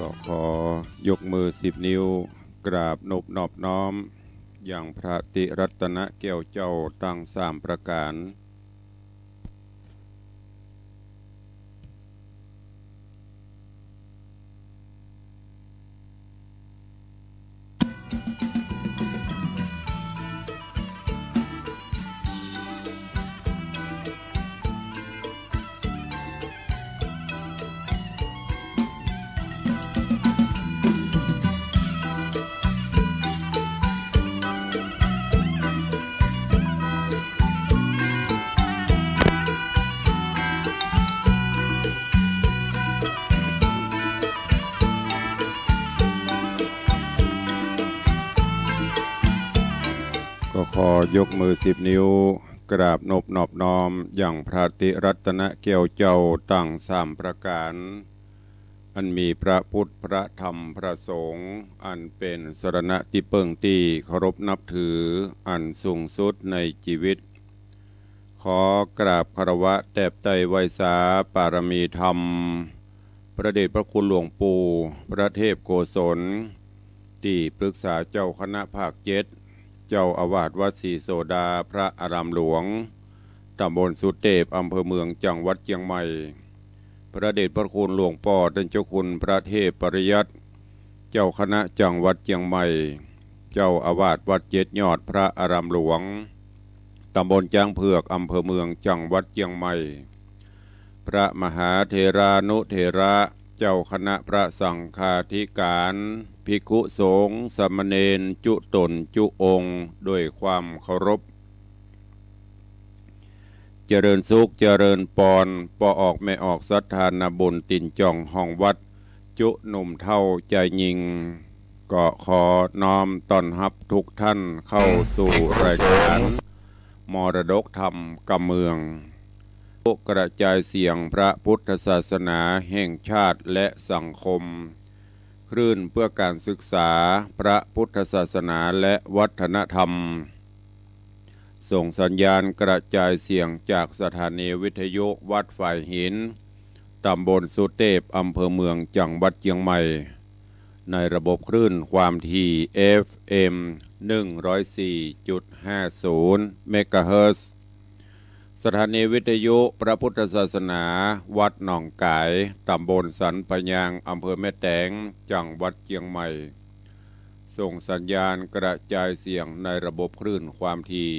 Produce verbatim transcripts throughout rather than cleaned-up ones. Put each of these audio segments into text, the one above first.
ก็ขอยกมือสิบนิ้ว กราบนบนอบน้อม ยังพระติรัตนแก้วเจ้าตังสามประก๋าน ก็ขอยกมือสิบนิ้ว กราบนบนอบน้อม ยังพระติรัตนแก้วเจ้าตังสามประก๋าน อันมีพระพุทธ พระธรรม พระสงฆ์ อันเป๋นสรณะตี้เปิ้งตี้เคารพนับถือ อันสูงสุดในจีวิต ขอกราบคารวะแตบไต้ไหว้สาปารมีธรรม พระเดชพระคุณหลวงปู่ พระเทพโกศล ตี้ปรึกษาเจ้าคณะภาคเจ็ด เจ้าอาวาสวัดศรีโสดา พระอารามหลวง ตำบลสุเตพ อำเภอเมือง จังหวัดเจียงใหม่ พระเดชพระคุณหลวงป้อต้านเจ้าคุณพระเทพปริยัติ เจ้าคณะจังหวัดเจียงใหม่ เจ้าอาวาสวัดเจ็ดยอด พระอารามหลวง ตำบลจ๊างเผือก อำเภอเมือง จังหวัดเจียงใหม่ พระมหาเถรานุเถระ เจ้าคณะพระสังฆาธิการ ภิกขุสงฆ์ สามเณร จุ๊ต๋นจุ๊องค์ ด้วยความเคารพ เจริญสุข เจริญปอน ป้อออกแม่ออกศรัทธานาบุญ ตี๋นจ่องห้องวัด จุ๊หนุ่มเฒ่าจายญิง ก็ขอน้อมต้อนฮับทุกท่านเข้าสู่รายการ มรดกธรรมกำเมือง กระจายเสียงพระพุทธศาสนาแห่งชาติและสังคม คลื่นเพื่อการศึกษาพระพุทธศาสนาและวัฒนธรรม ส่งสัญญาณกระจายเสียงจากสถานีวิทยุวัดฝายหิน ตำบลสุเตพ อำเภอเมือง จังหวัดเจียงใหม่ ในระบบคลื่นความถี่ เอฟเอ็ม หนึ่งร้อยสี่จุดห้าศูนย์ เมกะเฮิรตซ์ สถานีวิทยุพระพุทธศาสนาวัดหนองก๋าย ตำบลสันป่ายาง อำเภอแม่แตง จังหวัดเจียงใหม่ ส่งสัญญาณกระจายเสียงในระบบคลื่นความถี่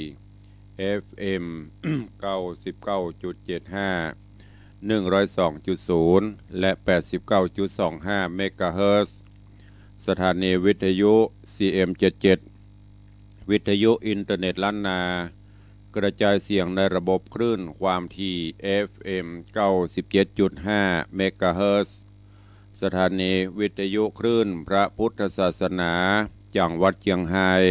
เอฟเอ็ม เก้าสิบเก้าจุดเจ็ดห้า หนึ่งร้อยสองจุดศูนย์ และ แปดสิบเก้าจุดสองห้า เมกะเฮิรตซ์ สถานีวิทยุ ซีเอ็มเจ็ดเจ็ด วิทยุอินเทอร์เน็ตล้านนา กระจายเสียงในระบบคลื่นความถี่ เอฟเอ็ม เก้าสิบเจ็ดจุดห้า เมกะเฮิรตซ์ สถานีวิทยุคลื่นพระพุทธศาสนา จังหวัดเจียงฮาย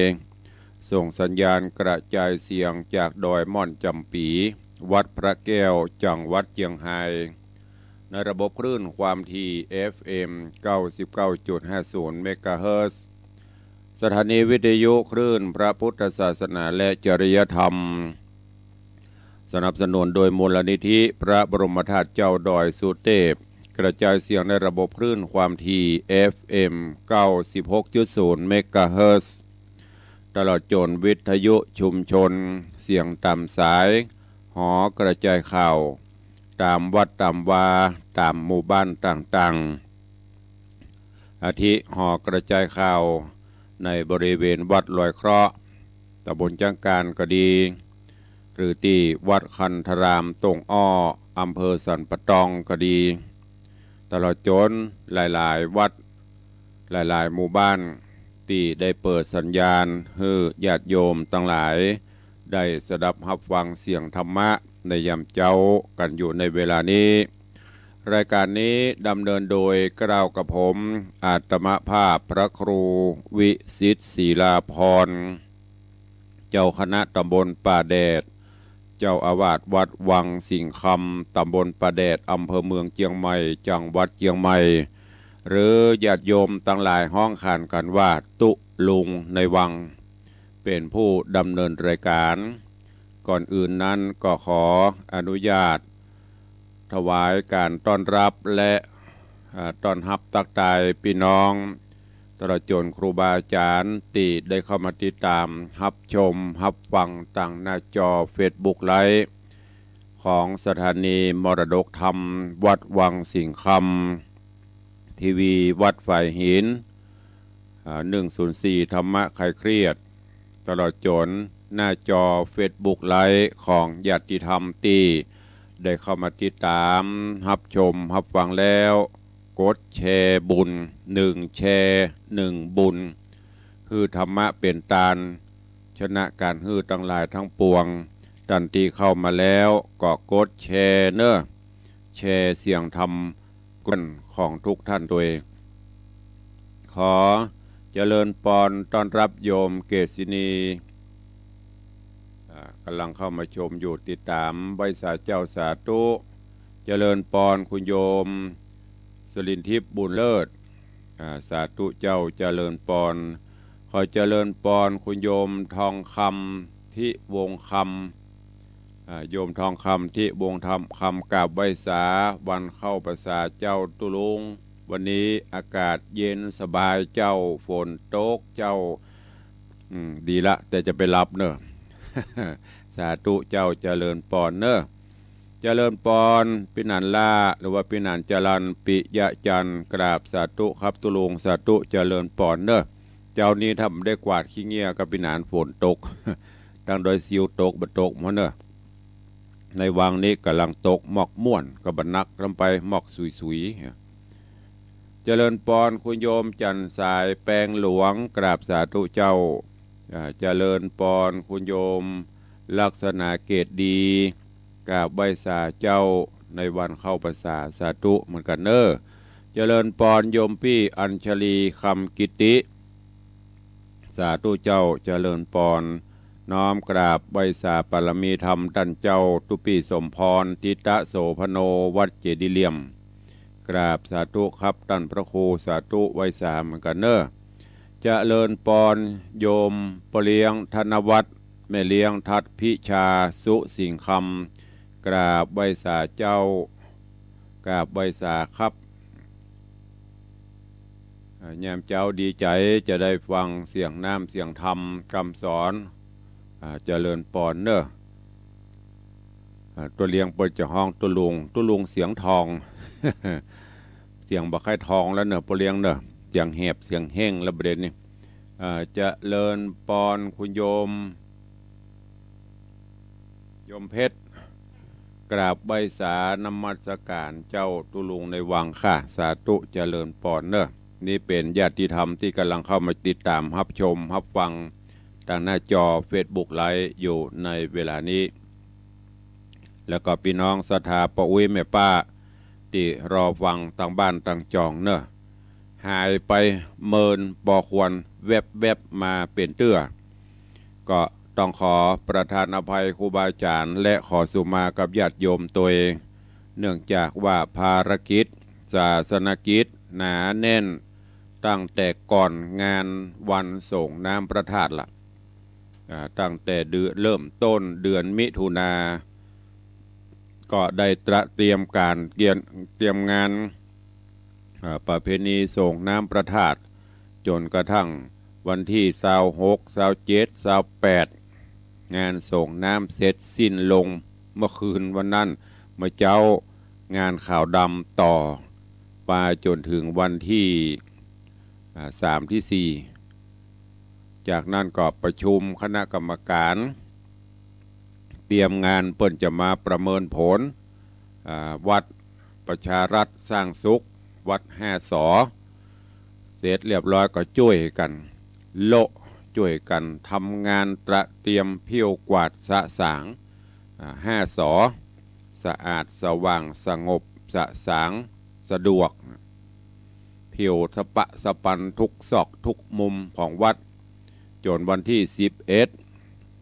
ส่งสัญญาณกระจายเสียงจากดอยม่อนจ๋ำปี๋ วัดพระแก้ว จังหวัดเจียงฮาย ในระบบคลื่นความถี่ เอฟเอ็ม เก้าสิบเก้าจุดห้าศูนย์ เมกะเฮิรตซ์ สถานีวิทยุคลื่นพระพุทธศาสนาและจริยธรรม สนับสนุนโดยมูลนิธิพระบรมธาตุเจ้าดอยสุเตพ กระจายเสียงในระบบคลื่นความถี่ เอฟเอ็ม เก้าสิบหกจุดศูนย์ เมกะเฮิรตซ์ ตลอดจ๋นวิทยุชุมชน เสียงต๋ามสาย หอกระจายข่าว ต๋ามวัดต๋ามวา ต๋ามหมู่บ้านต่างๆ อาทิ หอกระจายข่าวในบริเวณวัดลอยเคราะห์ ตำบลจ๊างกานก็ดี หรือตี้วัดคันธารามตงอ้อ อำเภอสันป่าตองก็ดี ตลอดจ๋นหลายๆ วัด หลายๆ หมู่บ้าน ตี้ได้เปิดสัญญาณหื้อญาติโยมตังหลาย ได้สดับฮับฟังเสียงธรรมะในยามเจ๊ากั๋นอยู่ในเวลานี้ รายการนี้ดำเนินโดยเกล้ากระผม อาตมาภาพพระครูวิสิทธิ์ ศิลาภรณ์ เจ้าคณะตำบลป่าแดด เจ้าอาวาสวัดวังสิงห์คำ ตำบลป่าแดด อำเภอเมืองเจียงใหม่ จังหวัดเจียงใหม่ หรือญาติโยมตังหลายฮ้องขานกั๋นว่าตุ๊ลุงในวัง เป๋นผู้ดำเนินรายการ ก่อนอื่นนั้นก็ขออนุญาตถวายการต้อนรับและ อ่า ต้อนฮับตั๊กตายปี้น้อง ตลอดจ๋นครูบาอาจ๋ารย์ตี้ได้เข้ามาติดต๋าม ฮับชม ฮับฟังตางหน้าจอเฟซบุ๊กไลฟ์ ของสถานีมรดกธรรมวัดวังสิงห์คำ ทีวีวัดฝายหิน อ่า หนึ่งศูนย์สี่ ธรรมะคลายเครียด ตลอดจ๋นหน้าจอเฟซบุ๊กไลฟ์ของญาติธรรมตี้ได้เข้ามาติดต๋าม ฮับชม ฮับฟังแล้ว กดแชร์บุญ หนึ่งแชร์ หนึ่งบุญ หื้อธรรมะเป๋นตาน ชนะก๋านหื้อตังหลายตังปวง ต้านตี้เข้ามาแล้วก็กดแชร์เน่อ แชร์เสียงธรรม ของทุกท่านตวย ขอเจริญปอนต้อนฮับโยมเกษินี อ่า ก่ำลังเข้ามาชมอยู่ ติดต๋าม ไหว้สาเจ้า สาธุ เจริญปอนคุณโยม สลินทิพย์ บุญเลิศ อ่า สาธุเจ้า เจริญปอน ขอเจริญปอนคุณโยมทองคำ ทิวงศ์คำ อ่า โยมทองคำ ทิวงศ์คำ กราบไหว้สาวันเข้าพรรษาเจ้าตุ๊ลุง วันนี้อากาศเย็นสบายเจ้า ฝนตกเจ้า อืม ดีละ แต่จะไปหลับเน่อ สาธุเจ้า เจริญปอนเน่อ เจริญปอน ปี้หนานล้า หรือว่าปี้หนานจรัญ ปิยะจันทร์ กราบสาธุครับตุ๊ลุง สาธุ เจริญปอนเน่อ เจ๊านี้ถ้าบ่ได้กวาดขี้เงี้ยก็ปี้หนานฝนตก ตังดอยซิวตกบ่ตกหมดเน่อ ในวังนี้ก่ำลังตกหมอกม่วน ก็บ่หนักลำไป หมอกสุยๆ เจริญปอนคุณโยมจันทร์สาย แปงหลวง กราบสาธุเจ้า อ่า เจริญปอนคุณโยมลักษณะเกตดี กราบไหว้สาเจ้าในวันเข้าพรรษา สาธุเหมือนกั๋นเน่อ เจริญปอนโยมปี้อัญชลี คำกิติ สาธุเจ้า เจริญปอน น้อมกราบไหว้สาปารมีธรรมต้านเจ้าตุ๊ปี้สมพร ทิตะโสภโณ วัดเจดีย์เหลี่ยม กราบสาธุครับต้านพระครู สาธุ ไหว้สาเหมือนกั๋นเน่อ เจริญปอนโยมป้อเลี้ยงธนวัฒน์ แม่เลี้ยงทัดพิชา สุสิงห์คำ กราบไหว้สาเจ้า กราบไหว้สาครับ อ่า ยามเจ๊าดีใจ๋จะได้ฟังเสียงน้ำเสียงธรรมกำสอน อ่า เจริญปอนเน่อ อ่า ป้อเลี้ยงเปิ้นจะฮ้องตุ๊ลุง ตุ๊ลุงเสียงทอง เสียงบ่ใค่ทองแล้วเน่อ ป้อเลี้ยงเน่อ เสียงแหบเสียงแห้งแล้วบ่าเดี่ยวนี้ อ่า เจริญปอนคุณโยม โยมเพชร กราบไหว้สานมัสก๋านเจ้าตุ๊ลุงในวังค่ะ สาธุ เจริญปอนเน่อ นี่เป๋นญาติธรรมตี้ก่ำลังเข้ามาติดต๋ามฮับชมฮับฟังตางหน้าจอเฟซบุ๊กไลฟ์อยู่ในเวลานี้ แล้วก็ปี้น้องศรัทธาป้ออุ๊ยแม่ป้าตี้รอฟังตางบ้านตางจองเน่อ หายไปเมินปอควร แวบๆ มาเป๋นเตื้อ ก็ต้องขอประทานอภัยครูบาอาจ๋ารย์ และขอสุมากับญาติโยมตวย เนื่องจากว่าภารกิจศาสนกิจหนาแน่นตั้งแต่ก่อนงานวันส่งน้ำพระธาตุละ อ่า ตั้งแต่เดือน เริ่มต้นเดือนมิถุนา ก็ได้ตระเตรียมก๋านเกียน เตรียมงาน อ่า ประเพณีส่งน้ำพระธาตุ จ๋นกระทั่งวันตี้ซาวหก ซาวเจ็ด ซาวแปด งานส่งน้ำเสร็จสิ้นลงเมื่อคืนวันนั้น เมื่อเจ๊างานขาวดำต่อไปจ๋นเถิงวันตี้ อ่า สามตี้สี่ จากนั้นก็ประชุมคณะกรรมการ เตรียมงานเปิ้นจะมาประเมินผล อ่า วัดประชารัฐสร้างสุข วัดห้าสอ เสร็จเรียบร้อยก็จ้วยกั๋นโละ จ้วยกั๋นทำงานตระเตรียมผิวกวาดสะสาง อ่า ห้าสอ สะอาดสว่างสงบสะสางสะดวก ผิวสะปะสะปันทุกซอกทุกมุมของวัด จ๋นวันตี้สิบเอ็ด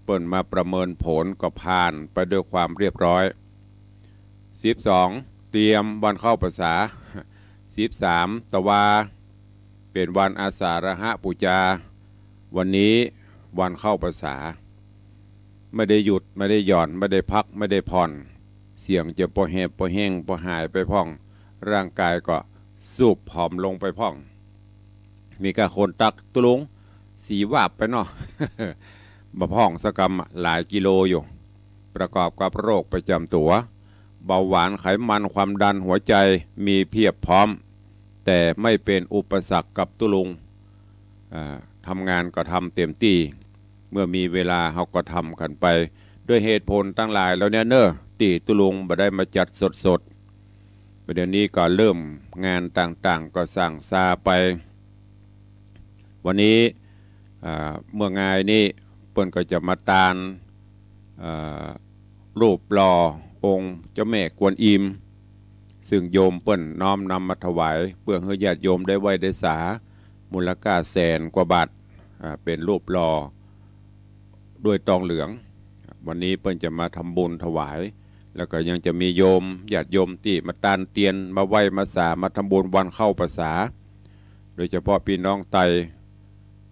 เปิ้นมาประเมินผลก็ผ่านไปด้วยความเรียบร้อย สิบสอง เตรียมวันเข้าพรรษา สิบสาม ตะวา เป๋นวันอาสาฬหปู๋จา วันนี้วันเข้าพรรษา ไม่ได้หยุด ไม่ได้หย่อน ไม่ได้พัก ไม่ได้ผ่อน เสียงจะปอแหบปอแห้ง ปอหายไปพ่อง ร่างกายก็ ซูบผอมลงไปพ่อง มีก้าคนตัก ตุ๊ลุง สีวาบไปเนาะ บ่พ่องสักกำ หลายกิโลอยู่ ประกอบกับโรคประจ๋ำตั๋ว เบาหวาน ไขมัน ความดัน หัวใจ๋ มีเพียบพร้อม แต่ไม่เป๋นอุปสรรคกับตุ๊ลุง อ่า ทำงานก็ทำเต็มตี้ เมื่อมีเวลาเฮาก็ทำกั๋นไป ด้วยเหตุผลตังหลายเหล่านี้เน่อ ตี้ตุ๊ลุงบ่ได้มาจัดสดๆ บ่าเดี่ยวนี้ก็เริ่มงานต่างๆ ก็ส่างซาไป วันนี้ อ่า เมื่องายนี้เปิ้นก็จะมาตาน อ่า รูปหล่อองค์เจ้าแม่กวนอิม ซึ่งโยมเปิ้นน้อมนำมาถวาย เปื้อหื้อญาติโยมได้ไหว้ได้สา มูลค่าแสนกว่าบาท อ่า เป๋นรูปหล่อด้วยตองเหลือง วันนี้เปิ้นจะมาทำบุญถวาย แล้วก็ยังจะมีโยม ญาติโยมตี้มาตานเตียน มาไหว้มาสา มาทำบุญวันเข้าพรรษา โดยเฉพาะปี้น้องไต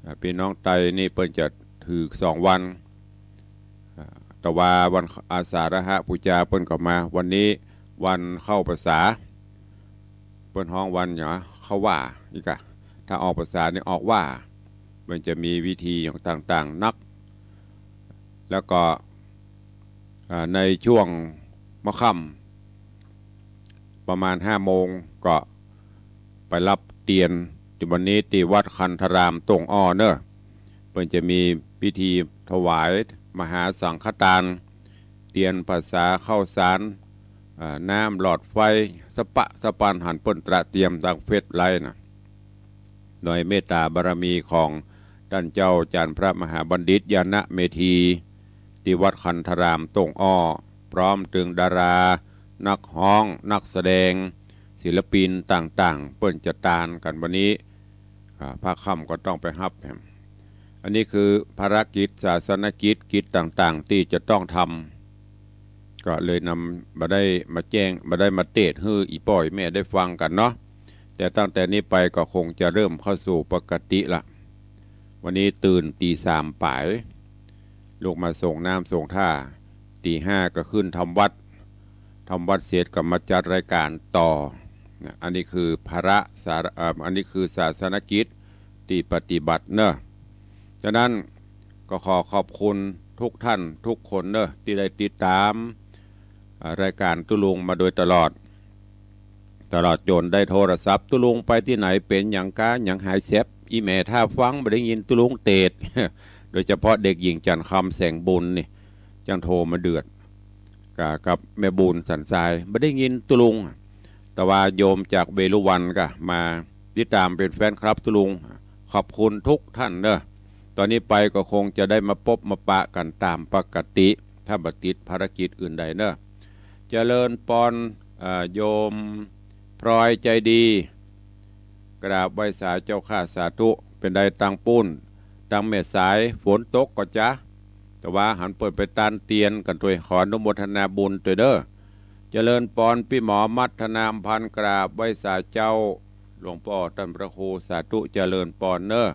อ่า ปี้น้องไตนี่เปิ้นจะถือสองวัน อ่า แต่ว่าวันอาสาฬหบูชาเปิ้นก็มา วันนี้วันเข้าพรรษา เปิ้นฮ้องวันหยัง เข้าว่า อีกอะ ถ้าออกพรรษานี่ออกว่า มันจะมีวิธีอย่างต่างๆ นัก แล้วก็ อ่า ในช่วงหัวค่ำ ประมาณห้าโมงก็ไปรับเตียน ตี้วันนี้ตี้วัดคันธารามต้งอ้อเน่อ เปิ้นจะมีพิธีถวายมหาสังฆทาน เตียนพรรษา ข้าวสาร อ่า น้ำหลอดไฟ สะปะสะปัน หันเปิ้นตระเตรียมตางเฟซไลน์น่ะ โดยเมตตาบารมีของต้านเจ้าจารย์พระมหาบัณฑิตญาณเมธี ตี้วัดคันธารามต้งอ้อ พร้อมตึงดารา นักฮ้อง นักแสดง ศิลปินต่างๆ เปิ้นจะตานกั๋นวันนี้ อ่า พระค่ำก็ต้องไปฮับแหม อันนี้คือภารกิจศาสนกิจ กิจต่างๆ ตี้จะต้องทำ ก็เลยนำมาได้มาแจ้ง มาได้มาเตสน์หื้ออี่ป้ออี่แม่ได้ฟังกั๋นเนาะ แต่ตั้งแต่นี้ไปก็คงจะเริ่มเข้าสู่ปกติละ วันนี้ตื่นตีสามป๋าย ลุกมาส่งน้ำส่งท่า ตีห้าก็ขึ้นทำวัตร ทำวัตรเสร็จก็มาจัดรายการต่อ นะ อันนี้คือภาระสาระ เอ่อ อันนี้คือศาสนกิจตี้ปฏิบัติเน่อ ฉะนั้นก็ขอขอบคุณทุกท่านทุกคนเน่อ ตี้ได้ติดตาม อ่า รายการตุ๊ลุงมาโดยตลอด ตลอดจ๋นได้โทรศัพท์ ตุ๊ลุงไปตี้ไหน เป๋นหยังกา หยังหายแสบ อี่แม่ถ้าฟังบ่ได้ยินตุ๊ลุงเตสน์ โดยเฉพาะเด็กหญิงจันทร์คำแสงบุญนี่ จั้งโทรมาเดือด กับ กับแม่บุญสันทราย บ่ได้ยินตุ๊ลุง แต่ว่าโยมจากเวฬุวัลย์ก็มาติดตามเป๋นแฟนคลับตุ๊ลุง ขอบคุณทุกท่านเน่อ ต๋อนนี้ไปก็คงจะได้มาปบมาปะกั๋นต๋ามปกติ ถ้าบ่ติดภารกิจอื่นใดเน่อ เจริญปอน เอ่อ โยมพลอยใจดี กราบไหว้สาเจ้าข้า สาธุ เป๋นใดตางปู๊น ตางแม่สาย ฝนตกก่อจ๊ะ แต่ว่าหันเปิ้นไปตานเตียนกั๋นตวย ขออนุโมทนาบุญตวยเน่อ เจริญปอน ปี้หมอมัทนาอำพันธ์ กราบไหว้สาเจ้า หลวงป้อต้านพระครู สาธุ เจริญปอนเน่อ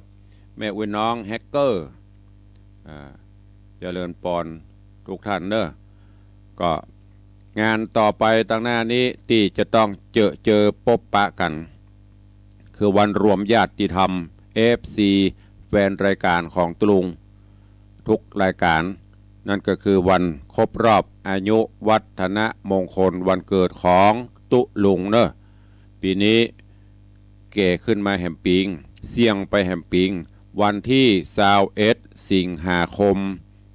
แม่อุ๊ยน้องแฮกเกอร์ อ่า เจริญปอนทุกท่านเน่อ ก็งานต่อไปตางหน้านี้ตี้จะต้องเจอเจอปบปะกั๋น คือวันรวมญาติธรรม เอฟซี แฟนรายการของตุ๊ลุงทุกรายการ นั่นก็คือวันครบรอบอายุวัฒนมงคลวันเกิดของตุ๊ลุงเน่อ ปี๋นี้แก่ขึ้นมาแหมปิง เสี่ยงไปแหมปิง วันตี้ซาวเอ็ดสิงหาคม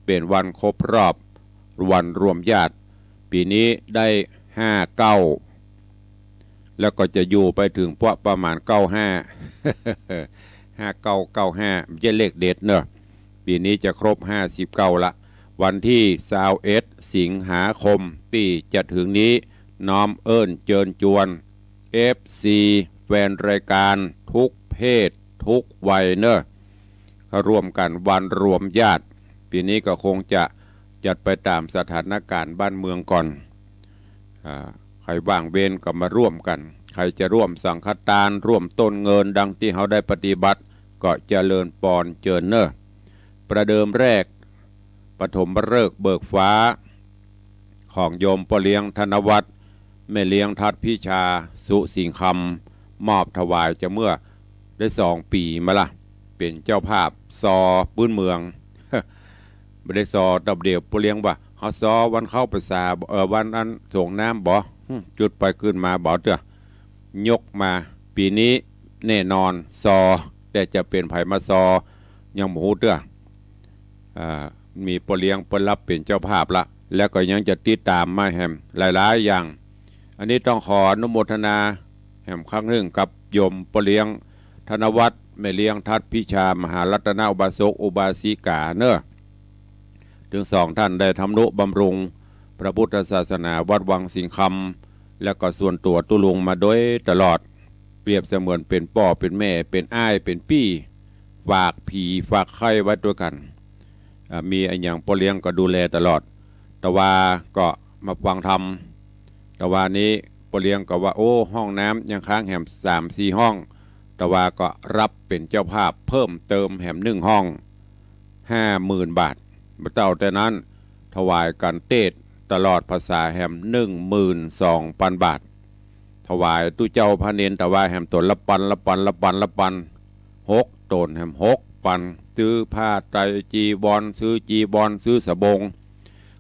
เป๋นวันครบรอบวันรวมญาติ ปี๋นี้ได้ห้าเก้า แล้วก็จะอยู่ไปเถิงปะ ประมาณเก้าห้า ห้าเก้า เก้าห้า บ่ใจ้เลขเด็ดเน่อ ปี๋นี้จะครบห้าสิบเก้าละ วันตี้ซาวเอ็ดสิงหาคมตี้จะเถิงนี้ น้อมเอิ้นเจิญจวน เอฟซี แฟนรายการทุกเพศทุกวัยเน่อ เข้าร่วมกั๋นวันรวมญาติ ปี๋นี้ก็คงจะจัดไปต๋ามสถานก๋ารณ์บ้านเมืองก่อน อ่า ใผว่างเว้นก็มาร่วมกั๋น ใผจะร่วมสังฆตาน ร่วมต้นเงินดังตี้เฮาได้ปฏิบัติ ก็เจริญปอนเจิญเน่อ ประเดิมแรก ปฐมฤกษ์เบิกฟ้า ของโยมป้อเลี้ยงธนวัฒน์ แม่เลี้ยงทัดพิชา สุสิงห์คำ มอบถวายจะเมื่อได้สองปี๋มาละ เป๋นเจ้าภาพซอปื๊นเมือง บ่ได้ซอตอบเดียว ป้อเลี้ยงว่า เฮาซอวันเข้าพรรษา เอ่อ วันอันสรงน้ำบ่ หึ กึ๊ดไปกึ๊ดมาบ่เตื้อ ยกมา ปี๋นี้แน่นอนซอ แต่จะเป๋นใผมาซอ ยังบ่ฮู้เตื้อ อ่า มีป้อเลี้ยงเปิ้นฮับเป๋นเจ้าภาพละ แล้วก็ยังจะติดต๋ามมาแหมหลายๆ อย่าง อันนี้ต้องขออนุโมทนาแหมครั้งนึ่งกับโยมป้อเลี้ยงธนวัฒน์ แม่เลี้ยงทัดพิชา มหารัตนอุบาสกอุบาสิกาเน่อ ตึงสองท่านได้ทำนุบำรุงพระพุทธศาสนาวัดวังสิงห์คำ และก็ส่วนตั๋วตุ๊ลุงมาโดยตลอด เปรียบเสมือนเป๋นป้อเป๋นแม่ เป๋นอ้ายเป๋นปี้ ฝากผีฝากไข้ไว้ตวยกั๋น อ่า มีอะหยังป้อเลี้ยงก็ดูแลตลอด ตะวาก็มาฟังธรรม ตะวานี้ป้อเลี้ยงก็ว่า โอ้ ห้องน้ำยังค้างแหมสามสี่ห้อง ตะวาก็ฮับเป๋นเจ้าภาพเพิ่มเติมแหมนึ่งห้อง ห้าหมื่นบาท บ่เต้าแต่นั้น ถวายกั๋นเตสน์ตลอดพรรษาแหมนึ่งหมื่นสองปันบาท ถวายตุ๊เจ้าพระเณรตะวาแหมต๋นละปัน ละปัน ละปัน ละปัน หกต๋นแหมหกปัน ซื้อผ้าไตรจีวร ซื้อจีวร ซื้อสบง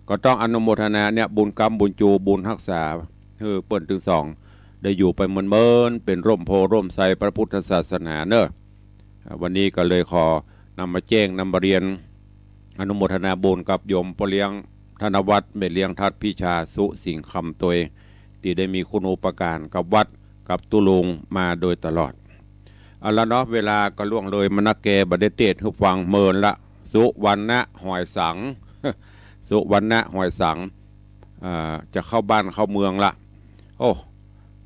ก็ต้องอนุโมทนาเนี่ย บุญกำบุญจู บุญฮักษา หื้อเปิ้นตึงสองได้อยู่ไปเมินๆ เป๋นร่มโพธิ์ร่มไทรพระพุทธศาสนาเน่อ อ่า วันนี้ก็เลยขอนำมาแจ้งนำมาเรียน อนุโมทนาบุญกับโยมป้อเลี้ยงธนวัฒน์ แม่เลี้ยงทัดพิชา สุสิงห์คำตวย ตี้ได้มีคุณูปการกับวัดกับตุ๊ลุงมาโดยตลอด เอาละเนาะ เวลาก็ล่วงเลยมานักแก่ บ่ได้เตสน์หื้อฟังเมินละ สุวรรณะหอยสัง สุวรรณะหอยสัง อ่า จะเข้าบ้านเข้าเมืองละ โอ้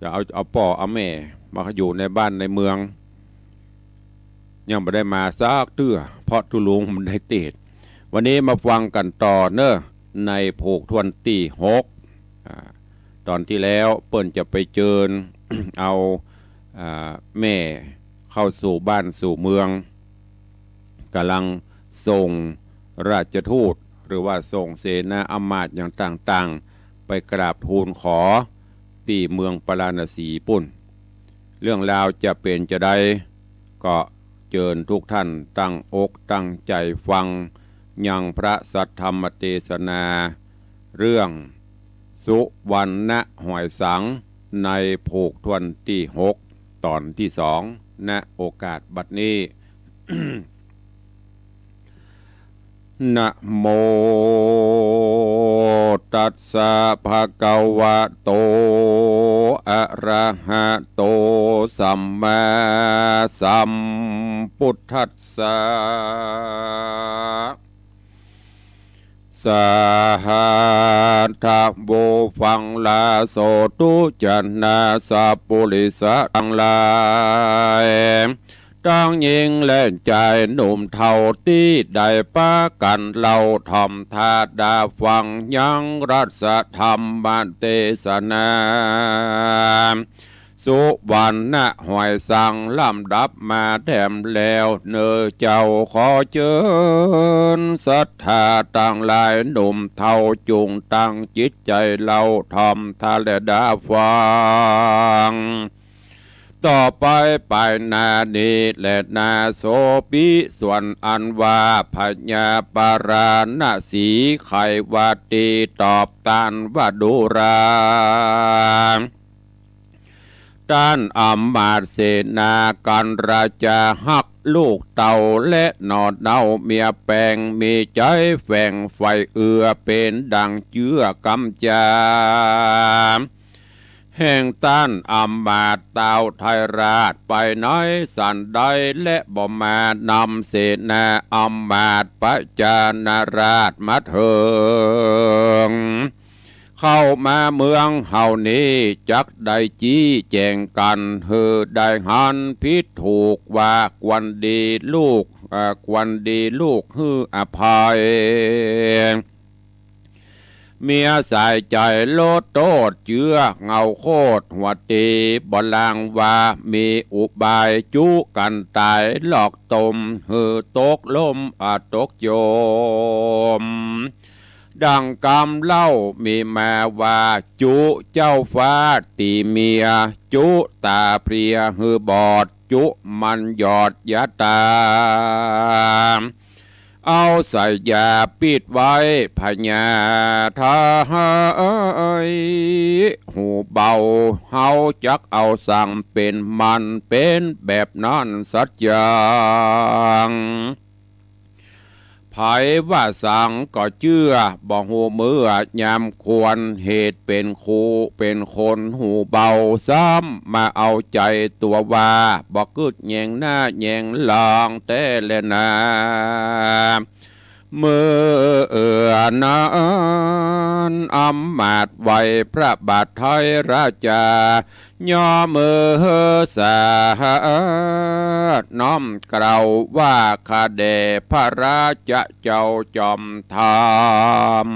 จะเอา เอาป้อเอาแม่มาอยู่ในบ้านในเมือง ยังบ่ได้มาสักเตื้อ เพราะตุ๊ลุงมันได้เตสน์ วันนี้มาฟังกั๋นต่อเน่อ ในผูกถ้วนตี้หก อ่า ต๋อนตี้แล้วเปิ้นจะไปเจิญ เอา อ่า แม่เข้าสู่บ้านสู่เมือง ก่ำลังส่งราชทูต หรือว่าส่งเสนาอำมาตย์อย่างต่างๆ ไปกราบทูลขอตี้เมืองปาราณสีปุ้น เรื่องราวจะเป๋นจาใด ก็เจิญทุกท่านตั้งอกตั้งใจ๋ฟัง ยังพระสัทธรรมเตสนา เรื่องสุวรรณะหอยสัง ในผูกถ้วนตี้หก ต๋อนตี้สอง ณ โอกาสบัดนี้ นะโมตัสสะ ภะคะวะโต อะระหะโต สัมมาสัมพุทธัสสะ สาหัสทะ โห ฟังลาโสธุ จะนาสัปปุริสะตังหลาย ตังญิงและจายหนุ่มเฒ่า ตี้ได้ปากั๋นเล่าถ่อมถ้าดาฟังยังรัสธรรมเตสนา สุวรรณะหอยสังลำดับมาแถมแล้ว เน่อเจ้าขอเจิญสัทธาตังหลายหนุ่มเฒ่า จุ่งตั้งจิตใจ๋เล่าถ่อมถ้าและดาฟัง ต่อไปไปหน้านี้แลนา โสภิ ส่วนอันว่าพญาปาราณสี ใค่ว่าตี้ตอบต้านว่าดูรา ต้านอำมาตย์เสนากั๋นราจาฮักลูกเต้า และหน่อเน้าเมียแป๋ง มีใจ๋แฝงใฝ่เอื้อ เป๋นดั่งเจื้อกำจา แห่งต้านอำมาตย์เต้าไทยราชไปไหนสันใด และบ่มานำเสนาอำมาตย์ประจานาราชมาเถิง เข้ามาเมืองเฮานี้ จักได้จี้แจ๋งกั๋นหื้อได้หันผิดถูก ว่าควรดีลูก เอ่อ ควรดีลูกหื้ออภัย เมียสายใจ๋ลดโต้ษเจื้อเงาโคตรหัวตี๋ บ่ลางว่ามีอุบายจุกั๋นต๋าย หลอกต้มหื้อตกลม อ่า ตกโจม ดังกำเล่ามีมาว่า จุเจ้าฟ้าตี๋เมีย จุต๋าเพลียหื้อบอด จุมั๋นหยอดยาต๋า เอาใส่ยาปิดไว้ พญาไทย หูเบา เฮาจักเอาสังเป๋น มันเป๋นแบบนั้นสัจจัง ใผว่าสังก็เจื้อ บ่ฮู้เมื่อยามควร เหตุเป๋นครูเป๋นคนหูเบา ซ้ำมาเอาใจ๋ตั๋วว่า บ่กึ๊ดแยงหน้าแยงหลังแต๊แลนา เมื่อนั้นอำมาตย์ไหว้พระบาทไทยราชา ย่อมือสา น้อมเกล้าว่า ข้าแด่พระราชเจ้าจอมธรรม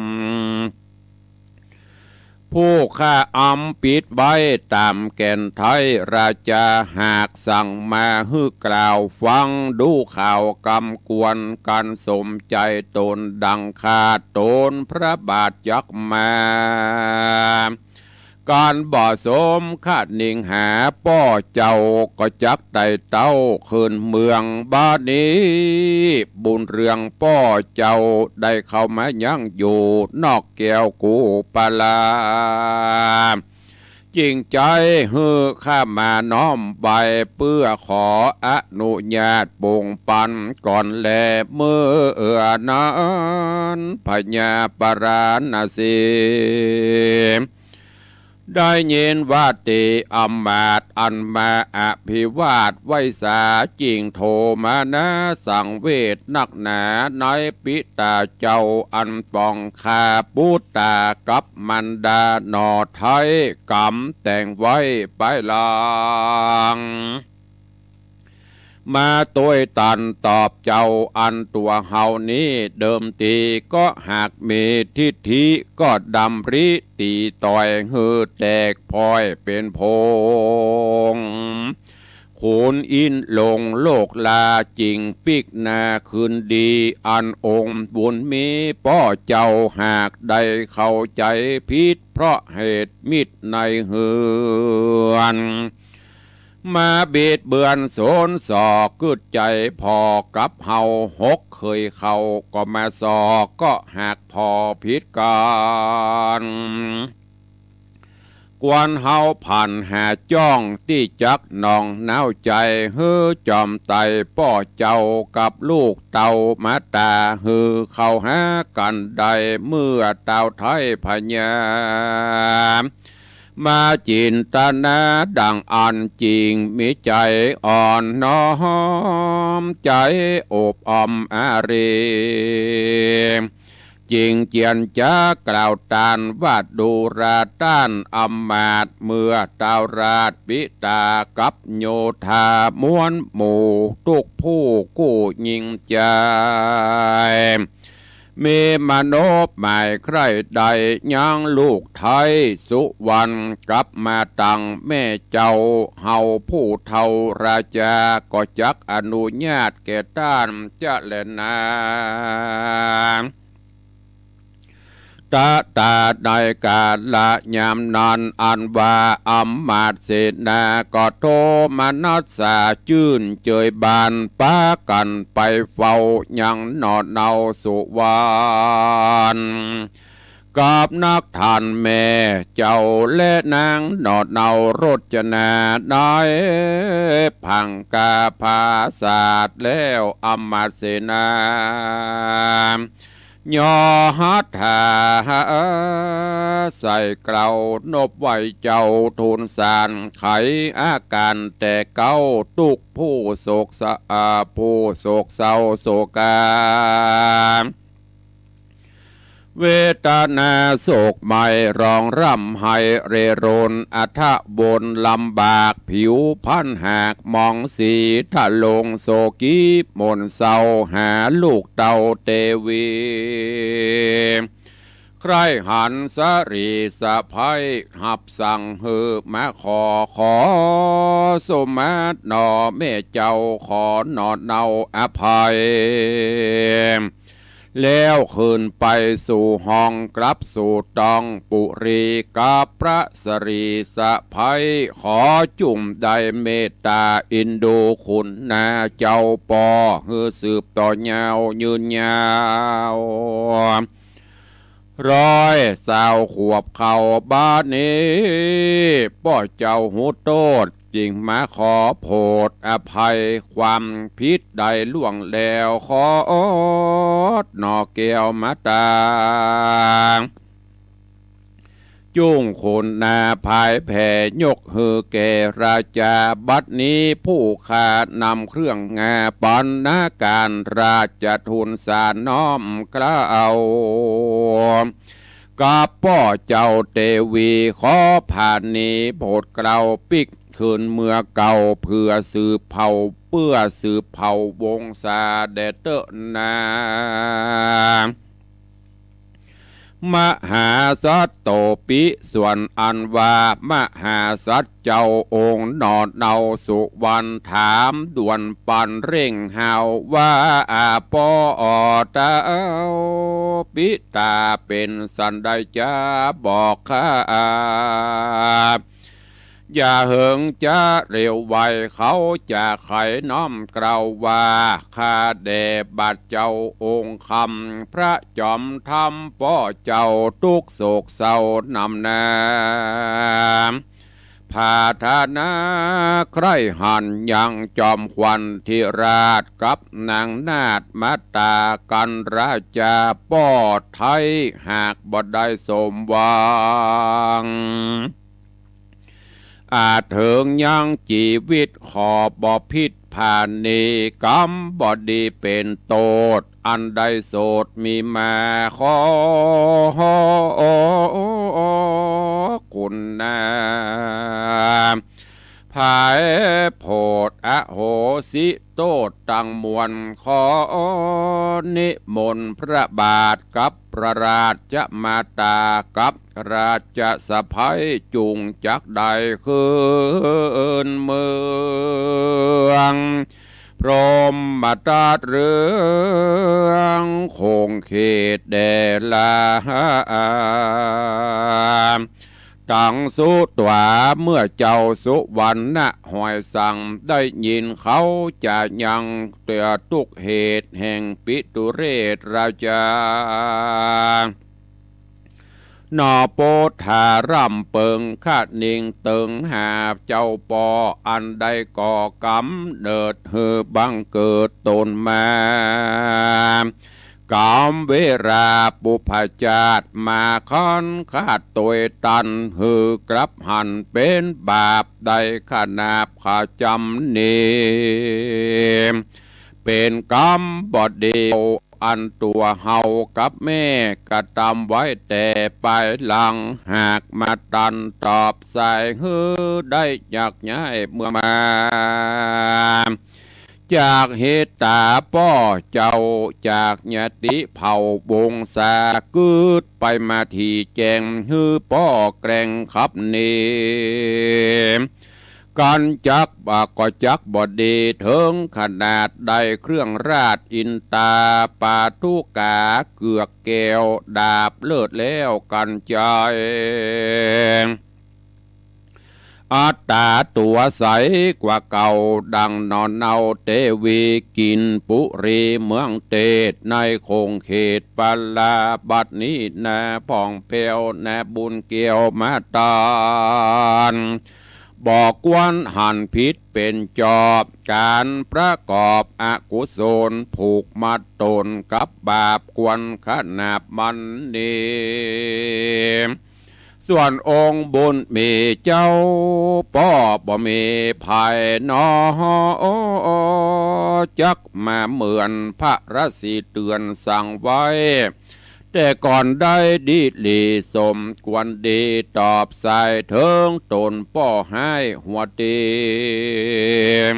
ผู้ข้าอำปิดไว้ต๋ามแก่นไทยราชา หากสั่งมาหื้อกล่าวฟัง ดูข่าวกำกวน กันสมใจ๋ต๋นดังข้าต๋นพระบาทจักมา กันบ่สมคะนิงหา ป้อเจ้าก็จักไต่เต้าคืนเมือง บัดนี้บุญเรืองป้อเจ้าได้เข้ามายังอยู่ นอกแก้วกูปลา จิ่งใจ๋หื้อข้ามาน้อมไหว้ เปื้อขออนุญาตปงปันก่อนแล เมื่อนั้นพญาปาราณสี ได้ยินว่าตี๋อำมาตย์อันมาอภิวาทไหว้สา จิ่งโทมนัสสังเวชนักหนา ในปิตาเจ้าอันปองข้า ปุตตากับมารดาหน่อไท้ กำแต่งไว้ปายหลัง มาตวยตันตอบเจ้า อันตั๋วเฮานี้เดิมทีก็หากมีทิฐิ ก็ดำริตี๋ต่อยหื้อแตกพ่อยเป๋นผง ขุนอินทร์ลงโลกลา จิ่งปิ๊กนาคืนดี อันองค์บุญมีป้อเจ้า หากได้เข้าใจ๋ผิด เพราะเหตุมิตรในเฮือน มาบิดเบือนสนส่อ กึ๊ดใจ๋ผ่อกับเฮา หกเขยเขาก็มาส่อ ก็หากผ่อผิดกั๋น ควรเฮาผันหาจ้อง ตี้จักหนองน้าวใจ๋ หื้อจอมไตป้อเจ้า กับลูกเต้ามาต๋า หื้อเข้าหากั๋นได้ เมื่อต้าวไท้พญา มาจินตนาดังอั้น จิ่งมีใจ๋อ่อนน้อม ใจ๋อบอ้อมอารี จิ่งเจียรจากล่าวต้านว่า ดูราต้านอำมาตย์ เมื่อต้าวราชปิตากับโยธา มวลหมู่ตุ๊กผู้กู้ยิ่งใจ๋ มีมโนหมายใคร่ได้ยังลูกไท้สุวรรณ กับมาตังแม่เจ้า เฮาผู้เฒ่าราชา ก็จักอนุญาตแก่ต้านจะแลนา ตะตาในกาละยามนั้น อันว่าอำมาตย์เสนา ก็โทมนัสสาจื้นเจยบาน ปากั๋นไปเฝ้ายังหน่อเนาสุวรรณ กับนักท่านแม่เจ้า และนางหน่อเนาโรจนา ได้ผังกาผาสาทแล้ว อำมาตย์เสนา ย่อหัตถาใส่เกล้านบไหว้เจ้า ทูลสารไขอาก๋านแต่เก๊า ตุ๊กผู้โศกสะ อ่า ผู้โศกเศร้าโศกา เวทนาโศกไหม้ร้องร่ำไห้เร่ร่น อัธบนลำบากผิวพรรณหากหมองสี ทะลงโศกีหม่นเศร้าหาลูกเต้าเตวี ใคร่หันสะหรีสะใภ้ หับสั่งหื้อมาขอ ขอสมมาติหน่อแม่เจ้า ขอหน่อเนาอภัย แล้วขึ้นไปสู่ห้องกลับสู่ตองปุรีกับพระสรีสะใภ้ ขอจุ่งได้เมตต๋าอินดูคุณนาเจ้าป้อ หื้อสืบต่อยาวยืนยาว ร้อยซาวขวบเข้าบาดนี้ ป้อเจ้าฮู้โต้ษ จึงมาขอโผดอภัยความผิดได้ล่วงแล้ว ขอหน่อแก้วมาตา จุ่งคุณนาผายแผ่ยกหื้อแก่ราจา บัดนี้ผู้ข้านำเครื่องงาปัณณาการ ราชทูตสารน้อมเกล้า กับป้อเจ้าเตวี ขอผาณีโผดเกล้าปิ๊กคืนเมือเก่า เพื่อสืบเผ่า เปื้อสืบเผ่าวงศาแด่เต๊อะนา มหาสัตว์โตปิ ส่วนอันว่ามหาสัตว์เจ้าองค์หน่อเนาสุวรรณ ถามด่วนปันเร่งฮาวว่า อาป้อเต้าปิตา เป๋นสันใดจะบอกข้า อย่าเหิงจะเร็วไว เขาจะไขน้อมเกล้าว่า ข้าแด่บาทเจ้าองค์คำ พระจอมธรรมป้อเจ้าตุ๊กข์โศกเศร้านำหน้า ผาถนาใคร่หันยังจอมขวัญธิราช กับนางนาฏมาตากัณฑ์ราชาป้อไทย หากบ่ได้สมหวัง อาจเถิงยังจีวิต ขอบ่ผิดผาณี กรรมบ่ดีเป๋นโต้ษ อันได้โสดมีมา ขอคุณนา ผายโผดอโหสิโต้ษตังมวล ขอนิมนต์พระบาทกับพระราชมาตา กับราชสะใภ้ จุ่งจักได้คืนเมือง พรหมทัตเรืองคงเขตแด่ลา ตังสุตวา เมื่อเจ้าสุวรรณหอยสังได้ยิน เขาจะยังเตียตุ๊กเหตุแห่งปิตุเรศราชา หน่อโปธาร่ำเปิงคะนิงเติงหาเจ้าป้อ อันได้ก่อกำเนิดหื้อบังเกิดตนมา กำเวราปุพพาชาติมาคันขาดตวยตัน หื้อกลับหันเป๋นบาปได้ขนาบขจำเน เป๋นกรรมบ่ดี อันตั๋วเฮากับแม่กระตำไว้แต่ปายหลัง หากมาตันตอบสายหื้อได้ยักย้ายเมืองมา จากเหตุต๋าป้อเจ้า จากญาติเผ่าวงศา กึ๊ดไปมาถี่แจ้ง หื้อป้อแกร่งคับเน กันจักบ่าก็จักบ่ดี เถิงขนาดได้เครื่องราชอินตา ปาทุกาเกือกแก้วดาบเลิศแล้วกันจาย อัตต๋าตั๋วใสกว่าเก่า ดังหน่อเนาเตวี กินปุรีเมืองเตส ในคงเขตปาลา บัดนี้นาผ่องแผ้ว นาบุญแก้วมาตัน บ่ควรหันผิดเป๋นจอบ ก๋านประกอบอกุศล ผูกมัดตนกับบาป ควรขนาบมันเน ส่วนองค์บุญมีเจ้าป้อบ่มีภัยหนอ จักมาเหมือนพระราศีเตือนสั่งไว้ แต่ก่อนได้ดีหลีสมควรดี ตอบสายเถิงตนป้อหายหัวเตียง